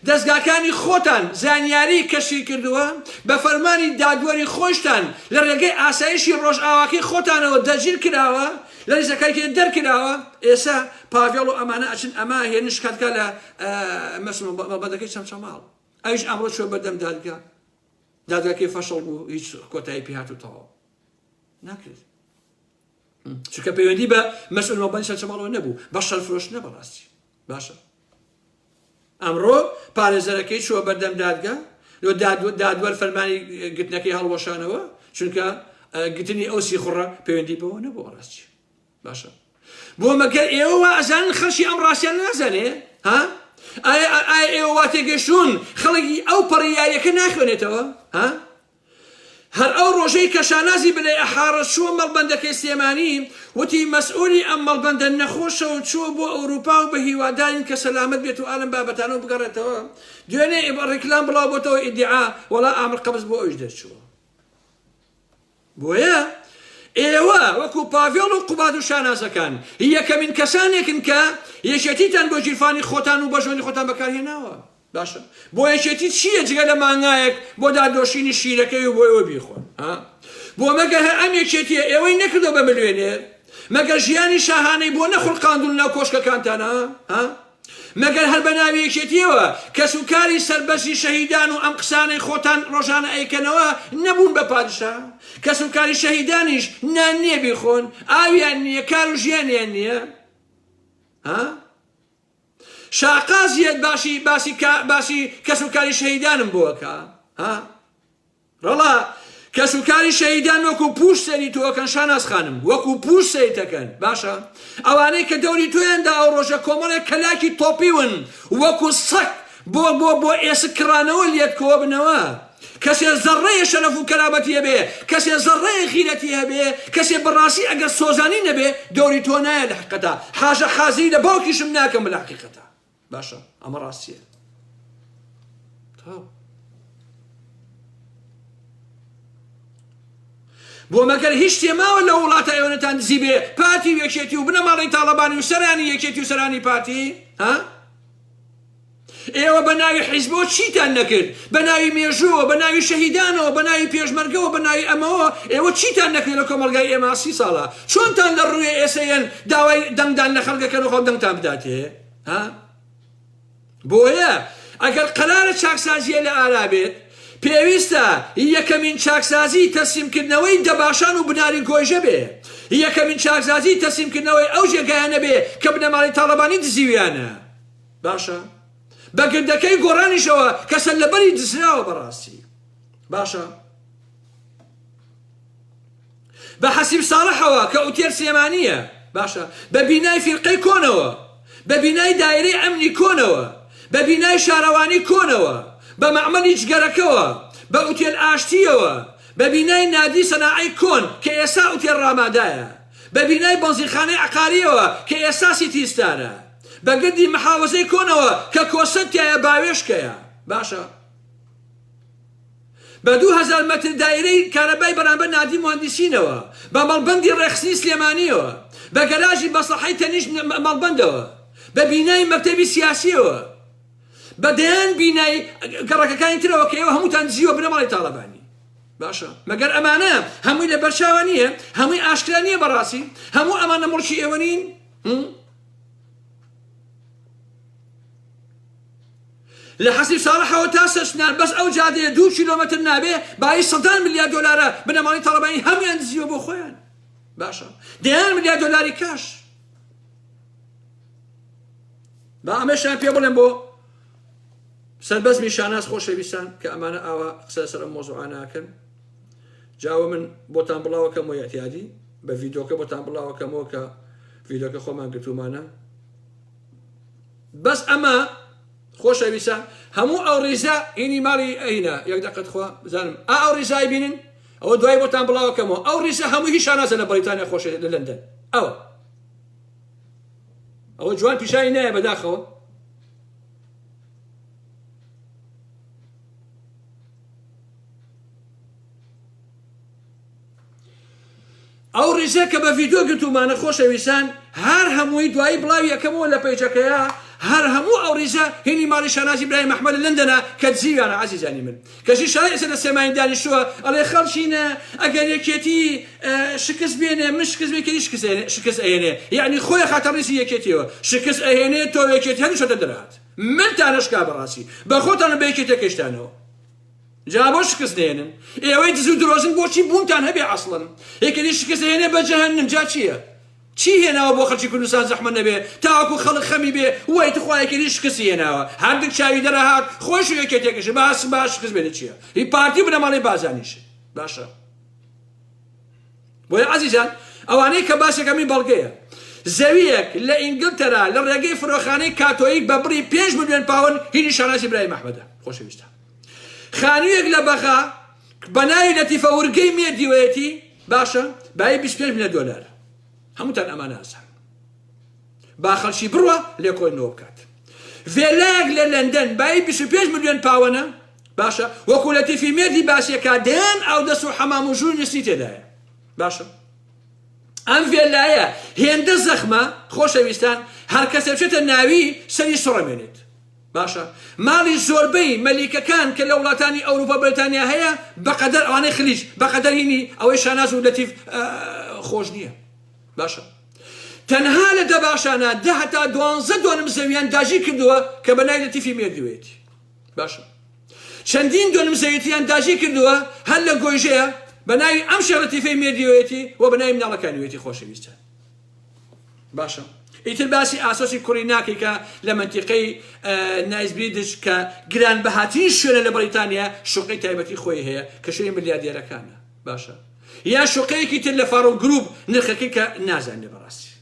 Speaker 1: دەزگاکانی خۆتان زانیاری کەشفی کردووە، بە فەرمانی دادوەری خۆیشتان لە ڕێگەی ئاسایشی ڕۆژئاواکەی خۆتانەوە دەستگیر کراوە، لە ریزەکانی کێ دەرکراوە، ئێستا پاڤێڵ و ئەمانە ئەچن ئەمە هێنن شکات کا لە مەڵبەندەکەی چەمچەماڵ، ئەویش ئەمڕۆ چووە بەردەم دادگا، دادگاکەی فەشڵ بوو، هیچ کۆتایی پێ هات و تەواو ناکرێت. چونکە پەیوەندی بە مەسئول مەڵبەندی چەمچەماڵەوە نەبوو، بە شەر فرۆشتنە بەڕاستی. باشە ئەمڕۆ پارێزەرەکەی چووە بەردەم دادگا لۆ دادوەر فەرمانی گرتنەکەی هەڵوەشانەوە چونکە گرتنی ئەو سیخوڕە پەیوەندی بەوە نەبوو ڕاستی باشە بۆ مەگەر ئێوە وا ئەزانن خەڵکی ئەم ڕاستیان نازانێ ها ئایا ئایا ئێوە وا تێگەشتوون خەڵکی ئەو پەڕی یاریەکە ناخوێنێتەوە ها هەر ئەو ڕۆژەی کە شانازی بلەی ئەحاڕە چووە مەڵبەندەکەی سلێمانی، وتی مەسئولی ئەم مەڵبەندە نەخۆشە و چووە بۆ ئەوروپا و بە هیوادارین کە سەلامەت بێت و ئالەم بابەتانەوە بگەڕێتەوە. دوێنێ ڕیکلام بڵاو بۆتەوە ئیدیعا وەڵا ئامر قەبز بۆ ئەویش دەرچووە. بۆیە ئێوە وەکو پاڤێڵ و قوباد و شانازەکان یەکەمین کەسانێکن کە یەکێتیتان بۆ گیرفانی خۆتان و بەرژەوەندی خۆتان بەکارهێناوە. باشە بۆ یەکێتی چییە جگە لە مانگایەک بۆ دادۆشینی شیرەکەی و بۆ ئێوە بیخۆن ها بۆ مەگەر هەر ئەم یەکێتیە ئێوەی نەکردوە بە ملیۆنێر مەگەر ژیانی شاهانەی بۆ نەخوڵقاندون ناو کۆشکەکانتان ها مەگەر هەر بە ناوی یەکێتیەوە کەس و کاری سەربەرزی شەهیدان و ئەم قسانەی خۆتان ڕۆژانە ئەیکەنەوە نەبوون بە پادشا کەس و کاری شەهیدانیش نان نییە بیخۆن ئاویان نییە کار و ژیانیان نییە ها شاقاز یەت باشی باسی باسی کەس و کاری شەهیدانم بۆ ئەکا ها ڕەڵا کەس و کاری شەهیدان وەکو پوش سەری تۆ ئەکەن شاناز خانم وەکو پوش سەیتەکەن باشە ئەوانەی کە دەوری تۆیان دا ئەو ڕۆژە کۆمەڵێک کەلاکی تۆپیون وەکو سەگ بۆ بۆ بۆ ئێسک کڕانەوە لێت کۆبنەوە کەسێ زەڕەیە شەرەف و کەرامەتی هەبێ، کەسێ زەڕەیە غیرەتی هەبێ، کەسێ بەڕاستی ئەگەر سۆزانی نەبێ دەوری تۆ نایە لە حەقیقەتا حاژە حازری لە باوکیشم ناکەم لە حەقیقەتا باشە ئەمە ڕاستیە تەواو. بۆ مەگەر هیچ شتێ ماوە لەو وڵاتە ئێوەنەتان دزی بێ پارتی و یەکێتی و بنەماڵەی تاڵەبانی و سەرانی یەکێتی و سەرانی پارتی ها؟ ئێوە بە ناوی حیزبەوە چیتان نەکرد؟ بە ناوی مێژووەوە، بە ناوی شەهیدانەوە، بە ناوی پێشمەرگەوە، بە ناوی ئەمەوە، ئێوە چیتان نەکرد لە کۆمەڵگای ئێمە سی ساڵە؟ چۆنتان لە ڕووێ ئێسە یەن داوای دەنگدان لە خەڵک ئەکەن و خەڵک دەنگتان بداتێ؟ ها؟ بۆیە ئەگەر قەرارە چاکسازییە لە ئارا بێت، پێویستە یەکەمین چاکسازی تەسلیمکردنەوەی دەباشان و بناری گۆیژە بێ. یەکەمین چاکسازی تەسلیمکردنەوەی ئەو جێگایانە بێ کە بنەماڵەی تاڵەبانی دزیویانە. باشە بە گردەکەی گۆڕانیشەوە کە سەرلەبەری دزراوە بەڕاستی باشە بە حەسیب ساڵحەوە کە ئوتێل سلێمانییە باشە بە بینای فیرقەی کۆنەوە بە بینای دایرەی ئەمنی کۆنەوە بە بینای شارەوانی کۆنەوە بە مەعمەلی جگەرەکەوە بە ئوتێل ئاشتییەوە بە بینای نادی سەناعەی کۆن کە ئێستا ئوتێل ڕامادایە بە بینای بەنزینخانەی عەقارییەوە کە ئێستا سیتی ستارە بە گردی محاوەزەی کۆنەوە کە کۆسەت تیایە باوێشکەیە باشە بە 2000 مەتر دایرەی کارەبای بەرامبەر نادی موهەندیسینەوە بە مەڵبەندی ڕێکخستنی سلێمانیەوە بە گەراجی مەسڵەحەی تەنیشت مەڵبەندەوە بە بینای مەکتەبی سیاسیەوە بە دەیان بینای گەڕەکەکانی ترەوە کە ئێوە هەمووتان دزیوە بنەماڵەی تاڵەبانی باشە مەگەر ئەمانە هەمووی لە بەرچاوە نییە هەمووی ئاشکرا نییە بەڕاستی هەموو ئەمانە موڵکی ئێوە نین لە حەسیب ساڵحەوە تا سەرچنار بەس ئەو جادەیە دوو کیلۆمەتر نابێ بایی سەدان ملیار دۆلارە بنەماڵەی تاڵەبانی هەموویان دزیوە بۆ خۆیان باشە دەیان ملیار دۆلاری کاش با ئەمەشان پێ بڵێم بۆ سەربەزمی شاناز خۆشەویستان کە ئەمانە ئاوا قسە لەسەر ئەم مۆزوعە ناکەن جاوە من بۆتان بڵاوەکەمەوە اعتیادی بە ڤیدۆکە بۆتان بڵاوەکەمەوە کە ڤیدۆکە خۆمان گرتومانە بەس ئەمە خۆشەویستان هەموو ئەو ڕیزە هینی ماڵی ئەینە یەک دقت خوا بزانم ئا ئەو ڕیزای بینن ئەوە دوای بۆتان بڵاوەکەمەوە ئەو ڕیزە هەموو هی شانازە لە بەریتانیا خۆشە لە لەندەن ئەوە ئەوە جوان پیشانی نایە بەداخەوە ئەو ڕیزە کە بە ڤیدیۆ گرتوومانە خۆشەویستان هەر هەمووی دوایی بڵاوی ئەکەمەوە لە پەیجەکەیا هەر هەموو ئەو ڕیزە هینی ماڵی شانازی برایم ئەحمەد لە لەندەنە کە دزیویانە عەزیزانی من کەچی شای ئێستا لە سلێمانی دانیشتووە ئەڵێ خەڵکینە ئەگەر یەکێتی شکست بێنێ من شکست بێ کەی شکست ئەهێنێ یعنی خۆی خاتە ڕیزی یەکێتیەوە شکست ئەهێنێ تۆ یەکێتی هەردوو شەتە دەرهات منتان نەشکا بەڕاستی بە خۆتان و بە یەکێتیەکەشتانەوە جا بۆ شکست دێنن ئێوەی دز و درۆزن بۆچی بوونتان هەبێ ئەسڵەن یەکێتی شکست دێنێ بە جەهەنم جا چییە چی هێناوە بۆ خەڵکی کوردستان زەحمەت نەبێ تاوەکو خەڵک خەمی بێ وەی تخوا یەکێتی شکستی هێناوە هەردوک چاوی دەرەهات خۆش و یەکێتیەکەش باس باش شکست بێنێ چییە هی پارتی و بنەماڵەی بازانیش باشە بۆیە عەزیزان ئەوانەی کە باسێکە من بەڵگەیە زەویەک لە ئینگلتەرا لە ڕێگەی فرۆخانەی کاتۆیک بە بڕی 5 ملیۆن پاوەن هینی شانازی برایم ئەحمەدە خۆشەویستان خانوویەک لە بەغا بە ناوی لەتیفە ورگەی مێردیوەیەتی باشە بایی 25 ملیۆن دۆلار هەمووتان ئەمانە ئەزان با خەڵکی بڕوا لێکۆڵینەوە بکات ڤێلایەک لە لەندەن بایی 25 ملیۆن پاوەنە باشە وەکو لەتیفی مێردی باسیەکە دەیان ئاودەست و حەمام و ژووری نووسنی تێدایە باشە ئەم ڤێلایە هێندە زەخمە خۆشەویستان هەر کەسێ بچێتە ناوی سەری سوڕەمێنێت باشە ماڵی زۆربەی مەلیکەکان کە لە وڵاتانی ئەوروپا بەریتانیا هەیە بەقەدەر ئەوانەی خلیج بەقەدەر هینی ئەوەی شاناز و لەتیف خۆش نییە باشە تەنها لە دەباشانە دە هەتا دوانزە دۆنم زەویان داگیر کردووە کە بە ناوی لەتیفی مێردیوەیەتی باشە چەندین دۆنم زەویتیان داگیر کردووە هەر لە گۆیژەیە بە ناوی ئەم شێخ لەتیفەی مێردیوەیەتی و بە ناوی مناڵەکانیوەیەتی خۆشەویستان باشە ئیتر باسی ئاسۆسی کوڕی ناکەی کە لە مەنتیقەی نایسبریدج کە گرانبەهاترین شوێنە لە بەریتانیا شوقەی تایبەتی خۆی هەیە کە شوێنی ملیاردێرەکانە باشە یا شوقەیەکی تر لە فاڕۆ گروپ نرخەکەی کە نازانێ بەڕاستی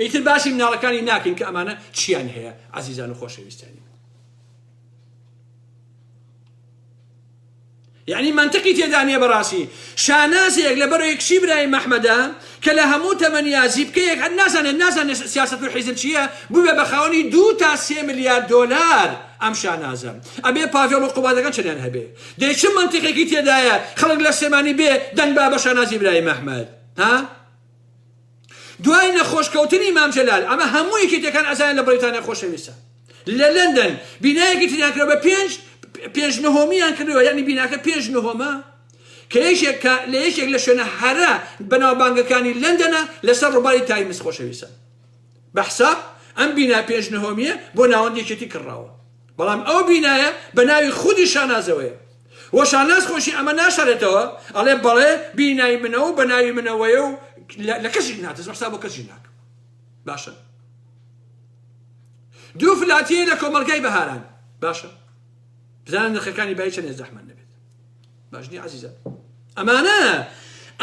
Speaker 1: ئیتر باسی مناڵەکانی ناکەین کە ئەمانە چیان هەیە عزیزان و خۆشەویستانی من یەعنی مەنتقی تێدا نیە بەڕاستی شانازێک لەبەرەوەی کچی برایم ئەحمەدە کە لە هەموو تەمەنیا زیپکەیەک هەر نازانێت نازانێت سیاسەت و حیزب چییە بووێ بە خاوەنی دوو تا سێ ملیار دۆلار ئەم شانازە ئەبێ پاڤێڵ و قوبادەکان چەندیان هەبێ دەی چ مەنتقێکی تێدایە خەڵک لە سلێمانی بێ دەنگ با بە شانازی برایم ئەحمەد ها دوای نەخۆش کەوتنی مام جەلال ئەمە هەموو یەکێتیەکان ئەزانن لە بەریتانیا خۆشەویستە لە لەندەن بینایەکی تریان کردوە بە پێنج پێنج نهۆمیان کردوە یعنی بیناکە پێنج نهۆمە کە یەکێک کە لە یەکێک لە شوێنە هەرە بەناوبانگەکانی لەندەنە لەسەر ڕووباری تایمز خۆشەویستە بە حساب ئەم بینا پێنج نهۆمیە بۆ ناوەندی یەکێتی کڕاوە بەڵام ئەو بینایە بە ناوی خودی شانازەوەیە و شاناز خۆشی ئەمە ناشارێتەوە ئەڵێ بەڵێ بینای منە و بە ناوی منەوەیە و لە کەسیش ناترسم حساب بۆ کەسیش ناکەم باشە دوو فلاتیە لە کۆمەڵگای بەهاران باشە بزانە نرخەکانی بای چەندێ زەحمەت نەبێت باش نیە عەزیزان ئەمانە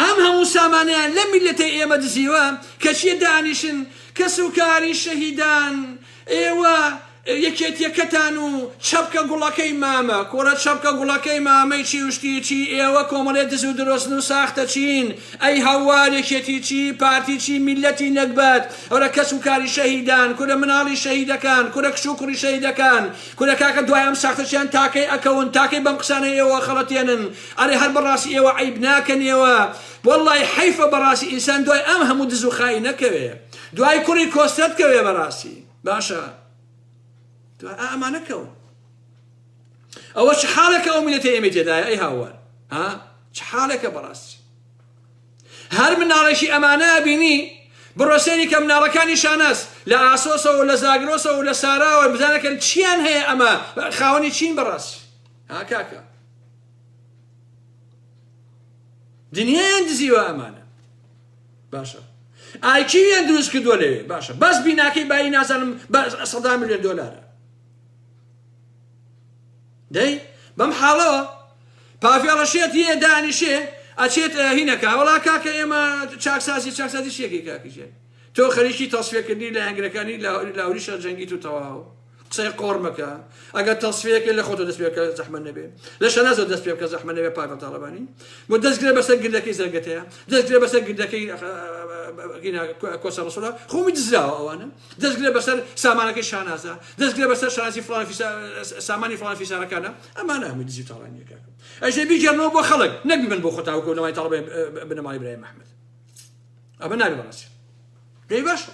Speaker 1: ئەم هەموو سامانەیان لەم میللەتەی ئێمە دزیوە کەچیە دانیشن کەس و کاری شەهیدان ئێوە یەکێتیەکەتان و چەپکە گوڵەکەی مامە کوڕە چەپکە گوڵەکەی مامەی چی و شتی چی ئێوە کۆمەڵێ دز و درۆزن و ساختە چین ئەی هەوار یەکێتی چی پارتی چی میللەتی نەگبەت ئەرە کەس و کاری شەهیدان کورە مناڵی شەهیدەکان کورە کچ و کوڕی شەهیدەکان کورە کاکە دوای ئەم ساختەچیان تاکەی ئەکەون تاکەی بەم قسانەی ئێوە خەڵەتێنن ئەرێ هەر بەڕاستی ئێوە عەیب ناکەن ئێوە وەڵای حەیفە بەڕاستی ئینسان دوای ئەم هەموو دز و خاینە کەوێ دوای کوڕی کۆسرەت کەوێ بەڕاستی باشە دوای ئەمانە کەون ئەوە چ حاڵێکە ئەو میلەتە ئێمەی تێدایە ئەی هاوار ها چ حاڵێکە بەڕاستی هەر مناڵێکی ئەمانە بینی بڕۆ سەیری کە مناڵەکانی شاناز. لە ئاسۆسەوە لە زاگرۆسەوە لە ساراوە بزانەکەن چیان هەیە ئەمە خاوەنی چین بەڕاستی ها کاکە دنیایان دزیوە ئەمانە باشە ئایکیویان دروست کردووە لەوێ باشە بەس بیناکەی بایی نازانم بە سەدا ملیۆن دۆلارە دەی بەم حاڵەوە پافێڵە شێت یە دانیشێ ئەچێت هینەکە وەڵا کاکە ئێمە چاکسازی چاکسازی چیەکەی کاکی ژێر تۆ خەریکی تەسفیەکردنی لایەنگرەکانی لاوری شەرجەنگی تو تەواو قسەی قۆڕ مەکە ئەگەر تەسفیەکە لە خۆتە دەست پێ بکە زەحمەت نەبێ لە شەنازەوە دەست پێ بکە زەحمەت نەبێ پاڤێڵ تاڵەبانی بۆ دەستگرە بەسەر گردەکەی زەرگەتەیە دەستگرە بەسەر گردەکەی کۆسە ڕسوڵە خۆمی دزراوە ئەوانە دەستگرە بەسەر سامانەکەی شانازە دەستگرە بەسەر شانازی فڵان سامانی فڵان فیسارەکانە ئەمانە هەمووی دزی و تاڵانیە کاکە ئەژێ بیگێڕنەوە بۆ خەڵک نەک بیبن بۆ خۆتاوکە و نەوای تاڵبێ بنەماڵی برایم ئەحمەد ئەمە نابێ بەڕاستی دەی باشە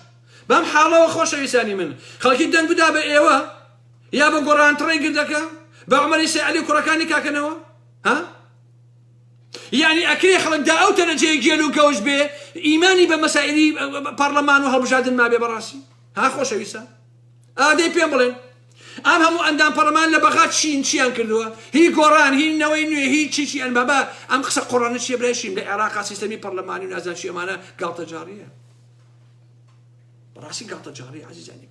Speaker 1: بەم حاڵەوە خۆشەویستانی من خەڵکی دەنگ بدا بە ئێوە یا بە گۆڕانتڕی گردەکە بە عمەری سەعلی کوڕەکانی کاکەنەوە ها یعنی ئەکرێ خەڵک دا ئەو تەنەجەیە گێل و گەوج بێ ئیمانی بە مەسائلی پەرلەمان و هەڵبژاردن مابێ بەڕاستی ها خۆشەویستە ئادەی پێم بڵێن ئەم هەموو ئەندام پەڕلەمان لە بەغا چین چیان کردووە هی گۆڕان هی نەوەی نوێ هی چی چی ئەن بابا ئەم قسە قۆڕانە چیە برای شیم لە عێراقا سیستەمی پەڕلەمانی و نازان چی ئەمانە گاڵتەجاڕیە بەڕاستی گاڵتەجاڕی عزیزانی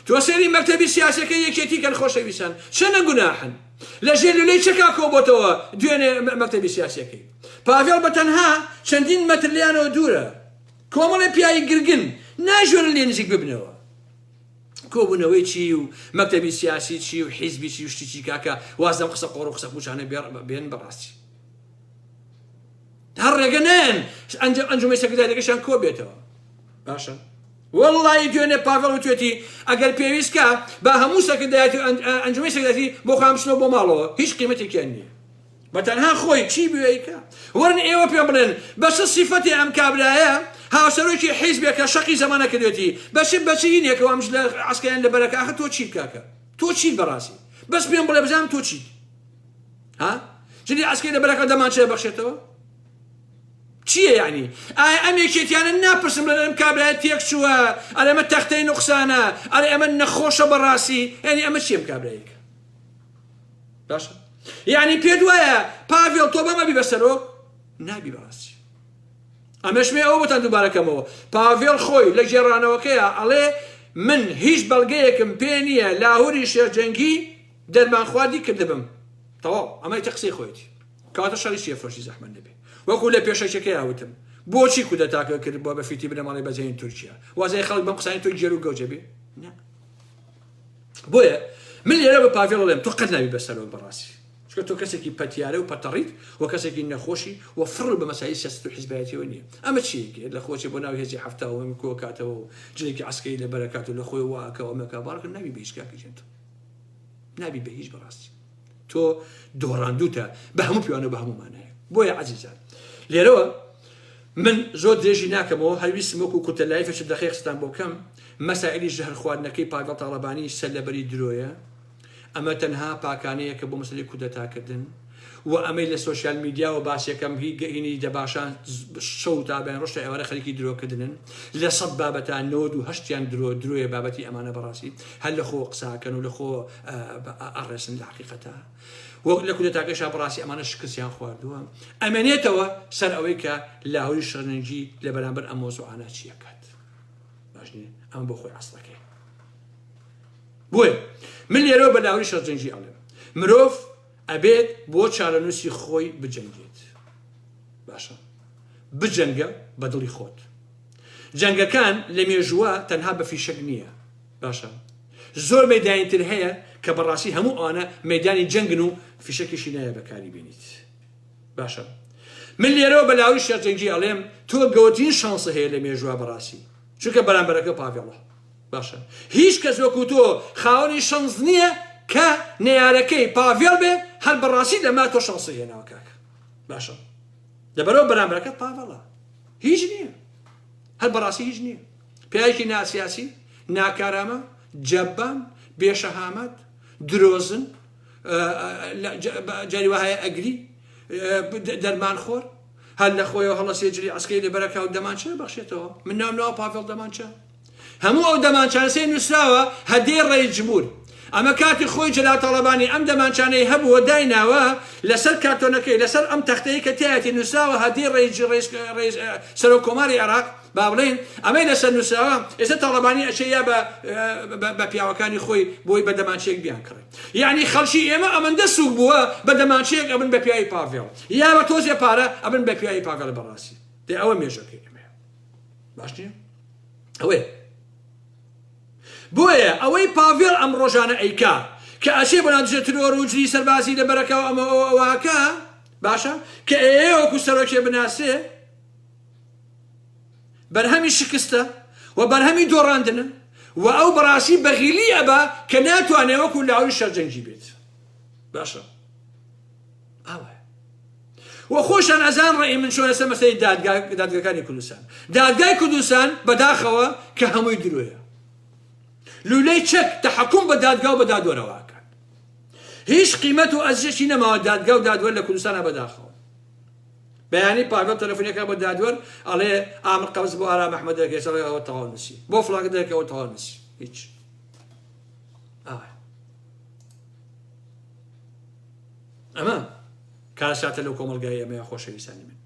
Speaker 1: تۆ سەیری مەکتەبی سیاسەکە یەکێتی کەن خۆشەویستان چەنە گوناحن لە ژێر لولەی چەکا کۆبۆتەوە دوێنێ مەکتەبی سیاسەکەی پاڤێڵ بە تەنها چەندین مەتر لیانەوە دوورە کۆمەڵێ پیاوی گرگن ناژۆرن لێ نزیک ببنەوە کۆبوونەوەی چی و مەکتەبی سیاسی چی و حیزبی چی و شتی چی کاکە واز لەم قسە قۆڕ و قسە پوچانە بێن بەڕاستی هەر ڕێگە نایەن ئەنجومەی سەکردایەکەشیان کۆ بێتەوە باشە وەڵڵی دوێنێ پاڤڵ وتوێتی ئەگەر پێویست کە با هەموو سەکردایەتی و ئەنجومەی سەکردایەتی بۆ خۆیان بچنەوە بۆ ماڵەوە هیچ قیمەتێکیان نییە بە تەنها خۆی چی بوێ ئەیکا. وەرن ئێوە پێم بڵێن بە چ سیفەتێ ئەم کابرایە هاوسەرۆکی حیزبێکە شەقی زەمانە کردوێتی بە چ بە چ هینێکەوە ئەم جلە عەسکەریان لە بەرەکە ئاخر تۆ چیت کاکە تۆ چیت بەڕاستی بەس پێم بڵێ بزانم تۆ چیت ها جلی عەسکەری لە بەرەکە دەمانچە بەخشێتەوە چییە یعنی ئایا ئەم یەکێتیانە ناپرسم لە ئەم کابرایە تێک چووە ئەرێ ئەمە تەختەی نوقسانە ئەرێ ئەمە نەخۆشە بەڕاستی یعنی ئەمە چییە ئەم کابرایەکە باشە یعنی پێت وایە پاڤێڵ تۆ بەم ئەبی بە سەرۆک نابی بەڕاستی ئەمەش مێ ئەوە بۆتان دووبارەکەمەوە پاڤێڵ خۆی لە گێڕانەوەکەیە ئەڵێ من هیچ بەڵگەیەکم پێ نییە لاهوری شێرجەنگی دەرمان خواردی کردبم تەواو ئەمە ئیتر قسەی خۆیەتی کەواتە شەڕی چیە فرۆشی زەحمەت نەبێ وەکو لە پێشەکیەکەیا وتم بۆچی کودەتاکە کرد بۆ بە فیتی بنەماڵەی بەزێنی تورکیا وازای خەڵک بەم قسانی تۆ گێر و گەوجە بێ نا بۆیە من لێرە بە پاڤێڵ ئەڵێم تۆ قەت نابی بە سەرۆک بەڕاستی چونکە تۆ کەسێکی پەتیارە و پەتەڕیت و کەسێکی نەخۆشی و فڕ بە مەسایی سیاسەت و حیزبایەتیەوە نییە ئەمە چیەکێ لە خۆچێ بۆ ناو هێزی حەفتا و کۆکاتەوە و جلێکی عەسکەری لە بەرەکات و لە خۆی واکەوە مەکە باڕکە نابی بە هیچ کاکی جێن تۆ نابی بە هیچ بەڕاستی تۆ دۆڕاندوتە بە هەموو پیوانە بە هەموو مانایە بۆیە عەزیزان لێرەوە من زۆر درێژی ناکەمەوە هەر ویستم وەکو کورتە لایفێکی دەقەیەک قسەتان بۆ بکەم، مەسائیلی ژەهر خواردنەکەی پاڤێڵ تاڵەبانی سەرلەبەری درۆیە، ئەمە تەنها پاکانەیەکە بۆ مەسەلەی کودەتاکردن و ئەمەی لە سۆشیال میدیاوە باسیەکەم هی گەینی دەباشان شەو تا بەیان ڕۆژ تا ئێوارە خەریکی درۆکردنن لە سەد بابەتە 98یان درۆ درۆیە بابەتی ئەمانە بەڕاستی هەر لە خۆ قساکەن و لە خۆ ئەڕێسن لە حەقیقەتە. وەک لە کودەتاکەشا بەڕاستی ئەمانە شکستیان خواردووە ئەمێنێتەوە سەر ئەوەی کە لاهوری شەرنگی لە بەرامبەر ئەم مۆزوعانە چی ئەکات باش نییە ئەمە بۆ خۆی ئەسڵەکەی بۆیە من لێرەوە بە لاهوری شەرجەنگی ئەڵێم مرۆڤ ئەبێت بۆ چارەنووسی خۆی بجەنگێت باشە بجەنگە بە دڵی خۆت جەنگەکان لە مێژووە تەنها بە فیشەک نییە باشە زۆر مەیدانی تر هەیە کە بەڕاستی هەموو ئەوانە مەیدانی جەنگن و فیشەکیشی نایە بەکاری بێنیت باشە من لێرەوە بە لاوری شێرجەنگی ئەڵێم تۆ گەوترین شانسە هەیە لە مێژوە بەڕاستی چونکە بەرامبەرەکە پاڤێڵە باشە هیچ کەس وەکو تۆ خاوەنی شانس نییە کە نەیارەکەی پاڤێڵ بێ هەر بەڕاستی لەما تۆ شانسی هێناوە کاکە باشە لەبەرەوە بەرامبەرەکە پاڤێڵە هیچ نییە هەر بەڕاستی هیچ نییە پیاوێکی ناسیاسی، ناکارامە، جەبان، بێ شەهامەت، درۆزن، جاری وا هەیە ئەگری، دەرمانخۆر، هەر لە خۆیەوە هەڵەسێ جلی عەسکەری لەبەرەکا و دەمانچە بەخشێتەوە. من ناوم ناوە پاڤێڵ دەمانچە. هەموو ئەو دەمانچانە سەیر نووسراوە هەدیەی ڕەئیس جمهور. ئەمە کاتی خۆی جەلال تاڵەبانی ئەم دەمانچانەی هەبووە دایناوە لەسەر کارتۆنەکەی لەسەر ئەم تەختەی کە تیایەتی نووسراوە هەدیەی ڕەئیس ڕەئیس ڕەئیس سەرۆک کۆماری عێراق با بڵێین ئەمەی لەسەر نووسراوە ئێستا تاڵەبانی ئەچێ یا بە بە پیاوەکانی خۆی بۆی بە دەمانچەیەک بیانکڕێ یعنی خەڵکی ئێمە ئەمەندە سووک بووە بە دەمانچەیەک ئەبن بە پیاوی پاڤێڵ یا بە تۆزێ پارە ئەبن بە پیاوی پاڤێڵ بەڕاستی دێ ئەوە مێژەکەی ئێمەیە باش نییە ئەوەیە بۆیە ئەوەی پاڤێڵ ئەم ڕۆژانە ئەیکا کە ئەچێ بۆ ناو دژە ترۆر و جلی سەربازی لە بەرەکە و ئەمە ئەوە ئەوەکە باشە کە ئەیەوێ وەکو سەرۆکێ بناسێ بەرهەمی شکستە و بەرهەمی دۆڕاندنە و ئەو بەڕاستی بەغیلی ئەبا کە ناتوانێ وەکو لاوری شەرجەنگی بێت باشە ئاوایە و خۆشان ئەزان ڕێی من چۆنە سەر مەسەی دادگا دادگاکانی کوردستان دادگای کوردستان بەداخەوە کە هەمووی درۆیە لولەی چەک تحکم بە دادگا و بە دادوەرەوە ئەکات هیچ قیمەت و ئەزیەکی نەماوە دادگا و دادوەر لە کوردستانە بەداخەوە بەیانی پاڤێڵ تەلەفۆنێکا بۆ دادوەر ئەڵێ ئامر قەبز بۆ ئارام ئەحمەد دەکەی ئەڵێ ئەوە تەواو نووسی بۆ فڵانکە دەکەی ئەوە تەواو نووسی هیچ ئاوایە ئەمە کارەساتە لەو کۆمەڵگای ئێمەیە خۆشەویستانی من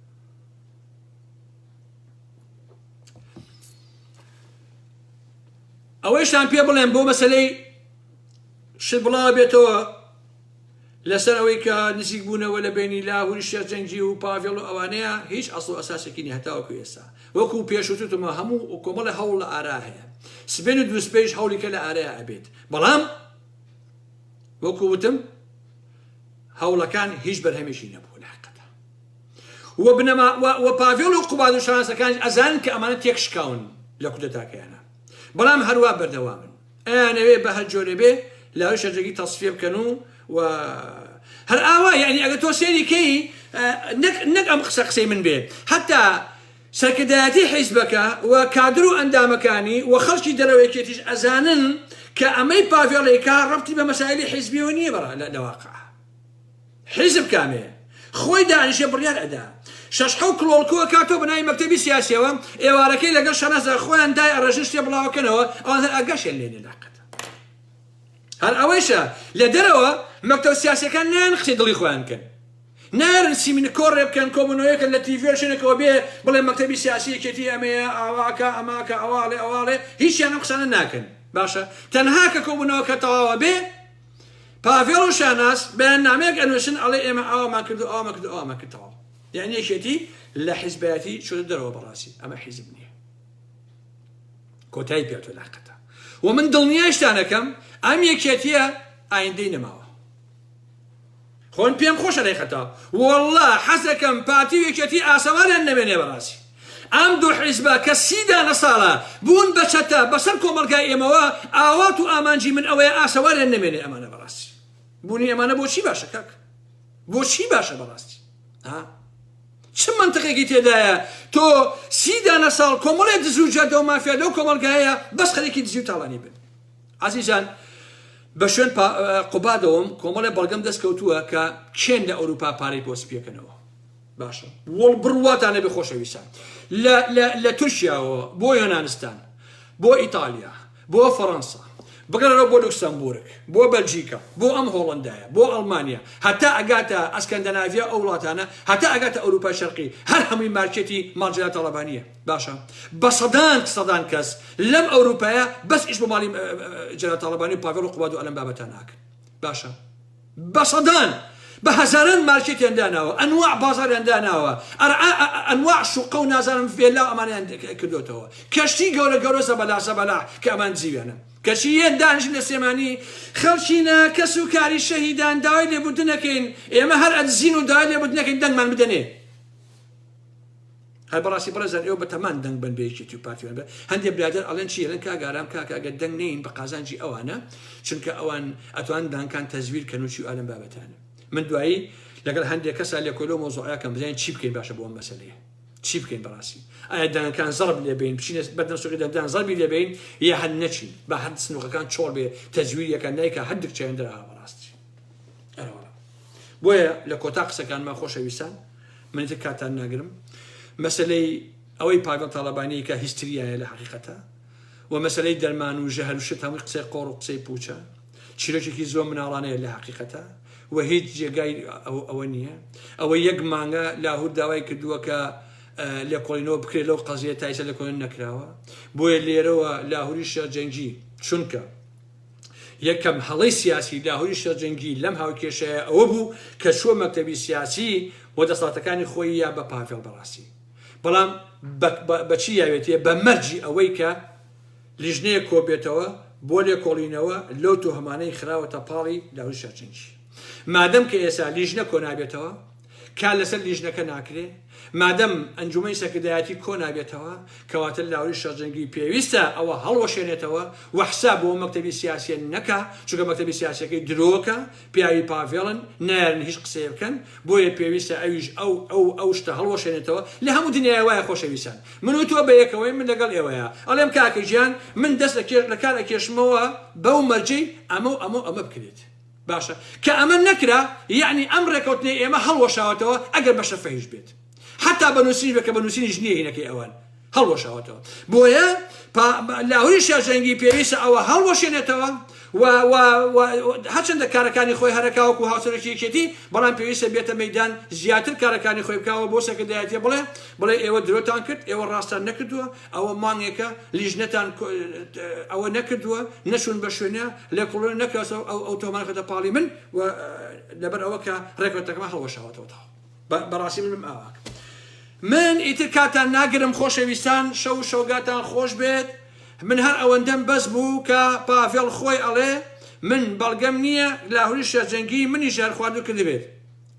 Speaker 1: ئەوەیشتان پێ بڵێم بۆ مەسلەی شت بڵاوە بێتەوە لەسەر ئەوەی کە نزیک بوونەوە لە بینی لاهوری شێخ جەنگی و پاڤێڵ و ئەوانەیە هیچ ئەسڵ و ئەساسێکی نیە هەتاوەکو ئێستا وەکو پێشوتوتمە هەموو کۆمەڵی هەوڵ لە ئارا هەیە سبێن و دووسبەیش هەوڵی کە لە ئارaya ئەبێت بەڵام وەکو وتم هەوڵەکان هیچ بەرهەمێکی نەبوو لە حقیقەتە و بنەما و پاڤێڵ و قوباد و شانسەکان ئەزانن کە ئەمانە تێکشکاون لە کودەتاکەیانە بەڵام هەروا بەردەوامن ئەیانەوێ بە هەر جۆرێ بێ لاوی شەرجەگی تەسفیە بکەن و و هەر ئاوا یعنی ئەگەر تۆ سێری کەی نەک نەک ئەم قسە قسەی من بێ حتا سەرکردایەتی حیزبەکە و کادر و ئەندامەکانی و خەڵکی دەرەوە یەکێتیش ئەزانن کە ئەمەی پاڤێڵ ئەیکا ڕەبتی بە مەسایلی حیزبیەوە نییە بەڕا لە واقع حیزب کامەیە خۆی دانیشێ بڕیار ئەدا شەش حەو کڵۆڵکۆ ئەکاتەوە بە ناوی مەکتەبی سیاسیەوە ئێوارەکەی لەگەڵ شەنازا خۆیان دای ئەڕێژن شتێ بڵاوەکەنەوە ئەوان هەر ئاگاشیان لێ نیە لاقەت هەر ئەوەیشە لە دەرەوە مەکتەب سیاسیەکان نایەن قسەی دڵی خۆیان بکەن نایەن سیمین کۆڕێ بکەن کۆبوونەوەیەکە لە تیڤی شوێنێکەوە بێ بڵێ مەکتەبی سیاسی یەکێتی ئەمەیە ئاواکە ئەماکە ئەواڵێ ئەواڵێ هیچیان ئەم قسانە ناکەن باشە تەنها کە کۆبوونەوەکە تەواوە بێ پاڤێڵ و شاناز بەیاننامەیەک ئەنووسن ئەڵێ ئێمە ئاوامان کرد و ئاوامان کرد و ئاوامان کرد تەواو یعنی یەکێتی لە حیزبایەتی چۆتە دەرەوە بەڕاستی ئەمە حیزب نییە کۆتایی پێاتۆ لاقەتە و من دڵنیایشتانەکەم ئەم یەکێتیە ئایندەی نەماوە خۆن پێم خۆشە ڕێخەتە والله حەزەکەم پارتی و یەکێتی ئاسەواریان نەمێنێ بەڕاستی ئەم دوو حیزبە کە سی دانە ساڵە بوون بە چەتە بەسەر کۆمەڵگای ئێمەوە ئاوات و ئامانجی من ئەوەیە ئاسەواریان نەمێنێ ئەمانە بەڕاستی بوونی ئەمانە بۆچی باشە کاک بۆچی باشە بەڕاستی ها چ منطقێکی تێدایە تۆ سی دانە ساڵ کۆمەڵێ دز و جەردە و مافیا لەو کۆمەڵگایە بەس خەریکی دزی و تاڵانی بن عزیزان بە شوێن قوبادەوەم کۆمەڵێ بەڵگەم دەست کەوتووە کە کێن لە ئەوروپا پارەی بۆ سپیەکەنەوە باشە وەڵ بڕواتان نەبێ خۆشەویستان لە لە لە تورکیاوە بۆ یۆنانستان بۆ ئیتالیا بۆ فەڕەنسا بگەڕێەوە بۆ لوکسەمبورگ بۆ بەلجیکا بۆ ئەم هۆڵندایە بۆ ئەڵمانیا هەتا ئەگاتە ئەسکەندەناڤیا ئەو وڵاتانە هەتا ئەگاتە ئەوروپای شەرقی هەر هەمووی مارکێتی ماڵ جەلال تاڵەبانییە باشە بە سەدان سەدان کەس لەم ئەوروپایە بەس ئیش بۆ ماڵی جەلال تاڵەبانی و پاڤێڵ و قوباد و ئەلەم بابەتانە ئەکەن باشە بە سەدان بە هەزاران مارکێتیان داناوە ئەنواع بازاریان داناوە ئەنواع شوقە و نازانم ڤێلا و ئەمانیان کردوێتەوە کەشتی گەورە گەورە زەبەلا زەبەلاح کە ئەمان جیویانە کەچی یەن دانیشن لە سلێمانی خەڵکینە کەس و کاری شەهیدان داوای لێبوردن ئەکەین ئێمە هەر ئەدزین و داوای لێبوردن ئەکەین دەنگمان بدەنێ هەر بەڕاستی بەڕێزان ئێوە بەتەمان دەنگ بن بە یەکێتی و پارتیوان بە هەندێک برادەر ئەڵێن چی ئەڵێن کاک ئارام کاکە ئەگەر دەنگ نەین بە قازانجی ئەوانە چونکە ئەوان ئەتوان دانکان تەزویر کەن و چی ئالم بابەتانە من دوایی لەگەڵ هەندێک کەسا لێکۆلۆ مۆزوعەکەم بزانین چی بکەین باشە بۆ ئەم مەسەلەیە چی بکەین بەڕاستی ئایا دەنگەکان زەڕب لێ بین بچینە بەردەم سوقی دەنگدان زەربی لێ بین یا هەر نەچین با هەر سنوقەکان چۆڵ بێ تەزویریەکان نایکا هەر دکچیان دەرها بەڕاستی ئەرەوەڵا بۆیە لە کۆتا قسەکانما خۆشەویستان من تر کاتان ناگرم مەسلەی ئەوەی پاڤێڵ تاڵەبانی کە هیستریایە لە حقیقەتە. و مەسەلەی دەرمان و ژەهر و شت هەمووی قسەی قۆڕ و قسەی پوچە چیرۆکێکی زۆر مناڵانەیە لە حقیقەتە و هیچ جێگای ئەوە نییە ئەوە یەک مانگە لاهور داوای کردووە کە لێکۆڵینەوە بکرێت لەو قەزیە تایسە لێکۆڵین نەکراوە بۆیە لێرەوە لاهوری شێرجەنگی چونکە یەکەم هەڵەی سیاسی لاهوری شێرجەنگی لەم هاوکێشەیە ئەوە بوو کە چووە مەکتەبی سیاسی و دەسەڵاتەکانی خۆی یا بە پاڤێڵ بەڕاستی بەڵام بەچی یاوێتیە بە مەرجی ئەوەی کە لیژنەیەک کۆبێتەوە بۆ لێکۆڵینەوە لەو تۆهمانەی خراوەتە پاڵی لاهوری شێرجەنگی مادەم کە ئێسا لیژنە کۆنابێتەوە کار لەسەر لیژنەکە ناکرێ، مادەم ئەنجومەنی سەرکردایەتی کۆ نابێتەوە، کەواتە لاوری شەڕجەنگی پێویستە ئەوە هەڵوەشێنێتەوە و حساب بۆ مەکتەبی سیاسیە نەکا، چونکە مەکتەبی سیاسیەکەی درۆکە، پیاوی پاڤێڵن، نایەرن هیچ قسەیە بکەن، بۆیە پێویستە ئەویش ئەو ئەو ئەو شتە هەڵوەشێنێتەوە، لە هەموو دنیایە وایە خۆشەویستان، من و تۆ بەیەکەوەین، من لەگەڵ ئێوەیا، ئەڵێم کاکە گیان من دەست لە لە کار ئەکێشمەوە بەو مەرجەی ئەمە و ئەمە و ئەمە بکرێت. باشە کە ئەمە نەکرا یەعنی ئەم ڕێکەوتنەی ئێمە هەڵوەشاوەتەوە ئەگەر بە شەفەهیش بێت حتا بە نووسینیش بێت کە بە نووسینیش نییە هینەکەی ئەوان هەڵوەشاوەتەوە بۆیە لاهوری شاژەنگی پێویستە ئەوە هەڵوەشێنێتەوە و هەرچەندە کارەکانی خۆی هەرەکاوەکو هاوسەرۆکی یەکێتی بەڵام پێویستە بێتە مەدان زیاتر کارەکانی خۆی بکەوە بۆ سەرکردایەتیە بڵێ بڵێ ئێوە درۆتان کرد ئێوە ڕاستان نەکردووە ئەوە مانگێکە لیژنەتان ئەوە نەکردووە نەچوون بە شوێنە لێکۆڵینەوە نەکراوە ئەو ئەو تۆمار خەتە پاڵی من و لەبەر ئەوە کە ڕێکەوتەکەمان هەڵوەشاوەتەوە تەواو بەڕاستی منم ئاواک من ئیتر کاتان ناگرم خۆشەویستان شەو و شەوگاتان خۆش بێت من هەر ئەوەندەم بەس بوو کە پاڤێڵ خۆی ئەڵێ من بەڵگەم نییە لاهوری شێرجەنگی منی ژەهر خواردوو کردبێت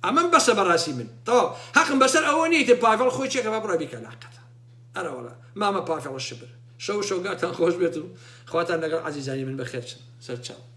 Speaker 1: ئەمەم بەسە بەڕاستی من تەواو هەقم بەسەر ئەوە نییە ئیتر پاڤێڵ خۆی چێکە با بڕۆ بیکە لاقەتە ئەرەوەڵا مامە پاڤێڵە شبر شەو و شەوگاتان خۆش بێت و خواتان لەگەڵ عەزیزانی من بەخێر چن سەرچاو.